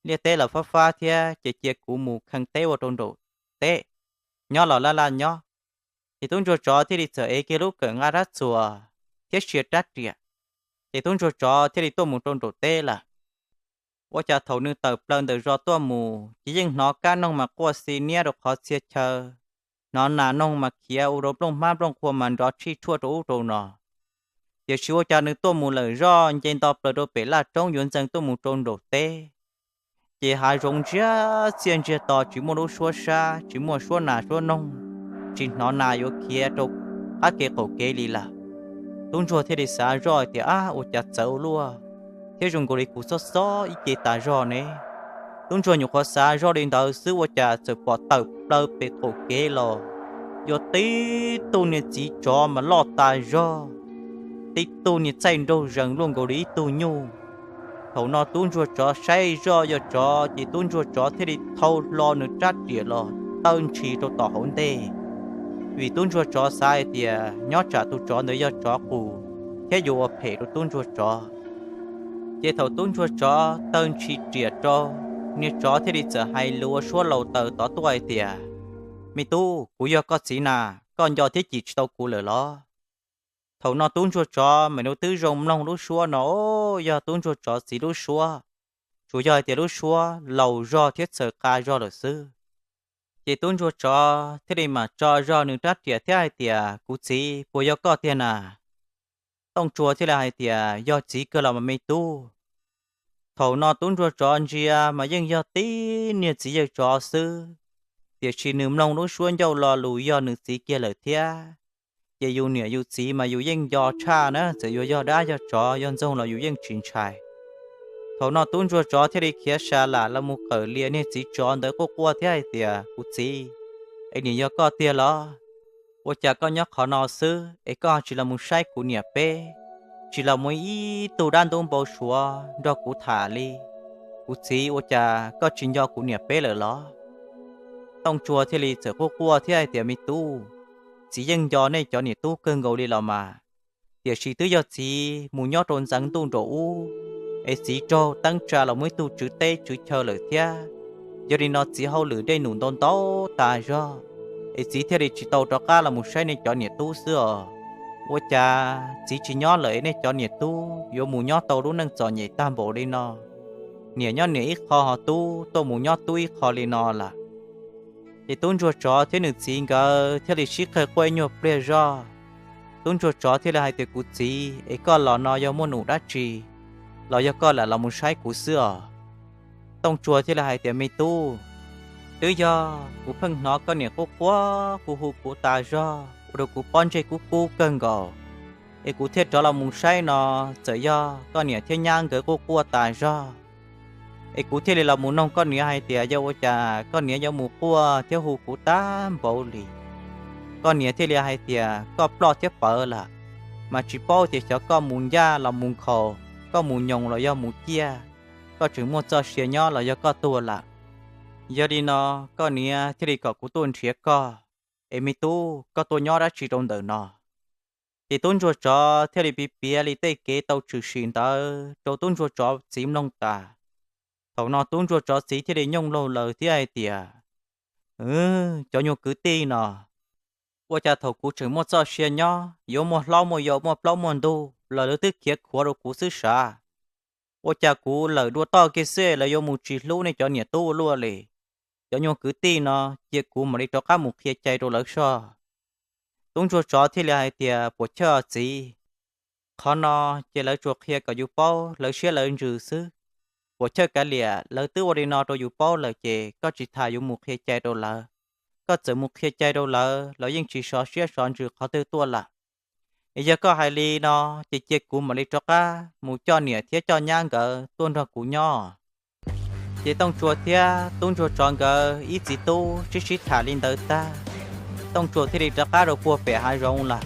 liaj teb los fab fab thiab ces cia kuv mus kheej teb ua rau nraum teb, nyob los laj laj nyob. Ces tub ntsuag tsov thiaj li txawm ev kiag lub kawm nqa rab txuas thiab sia rab riam, ces tub ntsuag tsov thiaj li tuaj mus rau nraum teb lawm. Ua cas thaum nws tawm plaws ntawm zos tuaj mus ces yeej hnov kab noog mas quaj xi niab rau qhov txhia chaw, hnov nas noog mas khiav ua rau nplooj hmab nplooj qhua mas nrov tshij tshuaj rau ub rau no. Tiam sis ua cas nws tuaj mus lawm zoj nce nto plaws rau pem laj roob yuav ntxeev tuaj mus rau nraum teb, ces hav zoov ntsiag txiaj ntsiag to, tsis muaj lub suab sab, tsis muaj suab nas suab noog, tsis hnov nas yuav khiav rau qab kev qaum kev li lawm. Tub ntsuag thiaj li xav zoj hais tias, Ab, ua cas txawv ua luaj thiab zoo nkaus li kuv xob xob ib ce tas zog ne. Tub ntsuag nyuam qhuav xav zoj li ntawd xwb ua cas txawm pom tawm plaws pem qaum kev los yog tib tug niag txiv tsov mas loj tas zog, tib tug niag txaij nraug zees luaj nkaus li ib tug nyuj. Thaum no tub ntsuag tsov saib zoj yog tsov ces tub ntsuag tsov thiaj li thau hlo nws rab riam los taw ntshis rau tom hauv ntej, vim tub ntsuag tsov xav hais tias nyob tsam tus tsov ntawd yog tsov qus thiab yuav ua phem rau tub ntsuag tsov. Ces thaum tub ntsuag tsov taw ntshis riam rau, niag tsov thiaj li txawm hais lus ua suab laus taws tod tuaj hais tias, Me tub, kuv yog koj txiv na, koj nco thiab cim tsis tau kuv lawm los? Thaum no tub ntsuag tsov mam li twb zoo mloog lub suab no, yog tub ntsuag tsov txiv lub suab, tsuas yog hais tias lub suab laus zog thiab txawm qa zog lawm xwb. Ces tub ntsuag tsov thiaj li mam tso zog nws rab riam thiab hais tias, Kuv txiv, puas yog koj tiag na? Tooj tsua thiaj li hais tias, Yog txiv kawg los mas me tub. Thaum no tub ntsuag tsov ntsia mas yeej yog tib niag txiv yawg tsov xwb, tiam sis nws mloog lub suab ncauj lo lus yog nws txiv kiag lawm thiab. Ces yus niam yus txiv mas yus yeej nco tshaj na, txawm yuav yog dab yog tsov yog ntxoog los yus yeej tsis ntshai. Thaum no tub ntsuag tsov thiaj li khiav sa lam los mus qawm lias niag txiv tsov ntawd quaj quaj thiab hais tias, Kuv txiv, es nim yog koj tiag los? Ua cas koj nyob qhov no xwb es koj tsis los mus saib kuv niam peb, tsis los mus ib tug dab ntub npau suav nrog kuv tham li? Kuv txiv, ua cas koj tsis nco kuv niam peb lawm los? Tooj Tsua thiaj li txawm quaj quaj thiab hais tias, Me tub, txiv yeej nco nej cov niam tub kawg nkaus li los mas, tiam sis twb yog txiv mus nyob rau ntxeev ntuj nraum ub, es txiv raug teeb tsa los muaj ib tug tswv teb tswv chaw lawm thiab. Yog li no txiv hauj lwm dej num ntau ntau tas zog, es txiv thiaj li tsis tau rov qab los mus saib nej cov niam tub xwb os. Ua cas txiv tsis nyob lawm es nej cov niam tub yuav mus nyob tau lub neej txom nyem tag npaum li no? Niam nyob niam ib qho ho tub tuaj mus nyob tub ib qho li no lawm. Ces tub ntsuag tsov thiab nws txiv nkawd thiaj li sib qawg quaj ib nyuag pliag zog. Tub ntsuag tsov thiaj li hais tias, Kuv txiv, es koj los no yog muaj num dab tsi, los yog koj lam los mus saib kuv xwb os? Tooj Tsua thiaj li hais tias, Me tub, twb yog kuv pheej hnov koj niam quaj quaj hu hu kuv tas zog ua rau kuv pob ntseg kub kub kawg nkaus, es kuv thiaj rov los mus saib no, txawm yog koj niam thiab nyab nkawd quaj quaj tas zog, es kuv thiaj li los mus noog koj niam hais tias yog ua cas koj niam yuav mus quaj thiab hu kuv tag npaum li. Koj niam thiaj li hais tias, Koj ploj thiab pawv lawm, mas tsis paub tias xyov koj mus ncaj los mus nkhaus, koj mus nyoos los yog mus ciaj, koj tseem muaj txoj sia nyob los yog koj tuag lawm. Yog li no koj niam thiaj li kom kuv tuaj nrhiav koj, es me tub, koj tuaj nyob dab tsi rau ntawm no? Ces tub ntsuag tsov thiaj li piav piav li tej kev tau tshwm sim ntawd rau tub ntsuag tsov txiv mloog tas. Thaum no tub ntsuag tsov txiv thiaj li nyooj laug laws thiab hais tias, Cov nyuag kwv tij no, ua cas thaum kuv tseem muaj txoj sia nyob yuav muaj hlob muaj yau muaj plaub muaj ntug los lawv twb khiav khuav rau kuv xwb sav? Ua cas kuv lawm dua toj kiag xwb lawv yuav mus tsis hlub nej cov niam tub ua luaj li? Cov nyuag kwv tij no, cia kuv mam li rov qab mus qhia cai rau lawv soj. Tub ntsuag tsov thiaj li hais tias, Puas chawj txiv, qhov no ces lawv tsuas qhia kom yus paub lawv siab lawv ntsws xwb. Puas chawj kav liam, lawv twb ua li no rau yus paub lawm ces koj tsis tas yuav mus qhia cai rau lawv. Koj txawm mus qhia cai rau lawv los yeej tsis sov siab sov ntsws qhov twg tuaj lawm. Es yog koj hais li no, ces cia kuv mam li rov qab mus coj niam thiab coj nyab nkawd tuaj nrog kuv nyob. Ces Tooj Tsua thiab tub ntsuag tsov nkawd ib txiv tub sib sib tham li ntawd tag, Tooj Tsua thiaj li rov qab rau puag pem hav zoov lawm.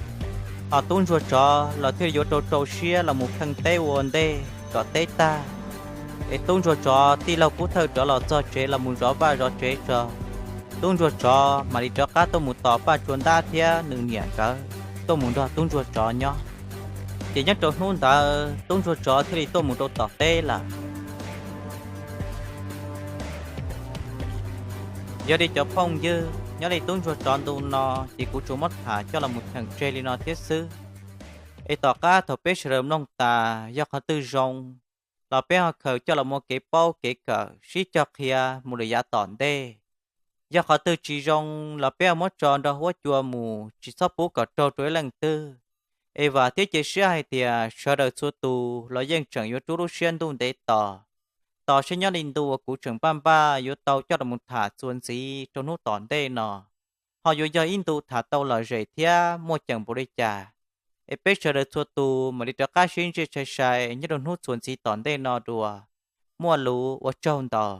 Ho tub ntsuag tsov los thiaj li yuav rau rau siab los mus kheej teb ua ntej kom teb tag, es tub ntsuag tsov tij laug Kub Thawj rov los txog tsev los mus zov vaj zov tsev tso, tub ntsuag tsov mam li rov qab tuaj mus tos Paj Tsua Ntab thiab nws niam nkawd tuaj mus nrog tub ntsuag tsov nyob. Ces nyob rau hnub ntawd tub ntsuag tsov thiaj li tuaj mus rau tom teb lawm. Yog li cov phooj ywg, nyob li tub ntsuag tsov ntu no ces kuv tsuas muab tham coj los mus cheem tseg li no thiab xwb. Es tom qab thaum peb sawv daws mloog tas yog qhov twg zoo los peb ho khaws coj los ua kev paub kev kawm sib cog qhia mus lawm yav tom ntej. Yog qhov twg tsis zoo los peb ho muab tso nrog huab cua mus, tsis txhob pub kom raug rau ib leej twg. Es vam thiab cia siab hais tias sawv daws txhua tus los yeej tseem yuav rub lub siab ntuj ntev tos, tos seb nyob li ntu uas kuv tseem npaj npaj yuav tau coj los tham txuas ntxiv rau hnub tom ntej no ho yuav yog ib ntu tham tau lom zem thiab muaj ceem npaum li cas. Es peb sawv daws txhua tus mam li rov qab sib ntsib sai sai nyob rau hnub txuas ntxiv tom ntej no dua. Muaj lus ua tsaug ntau.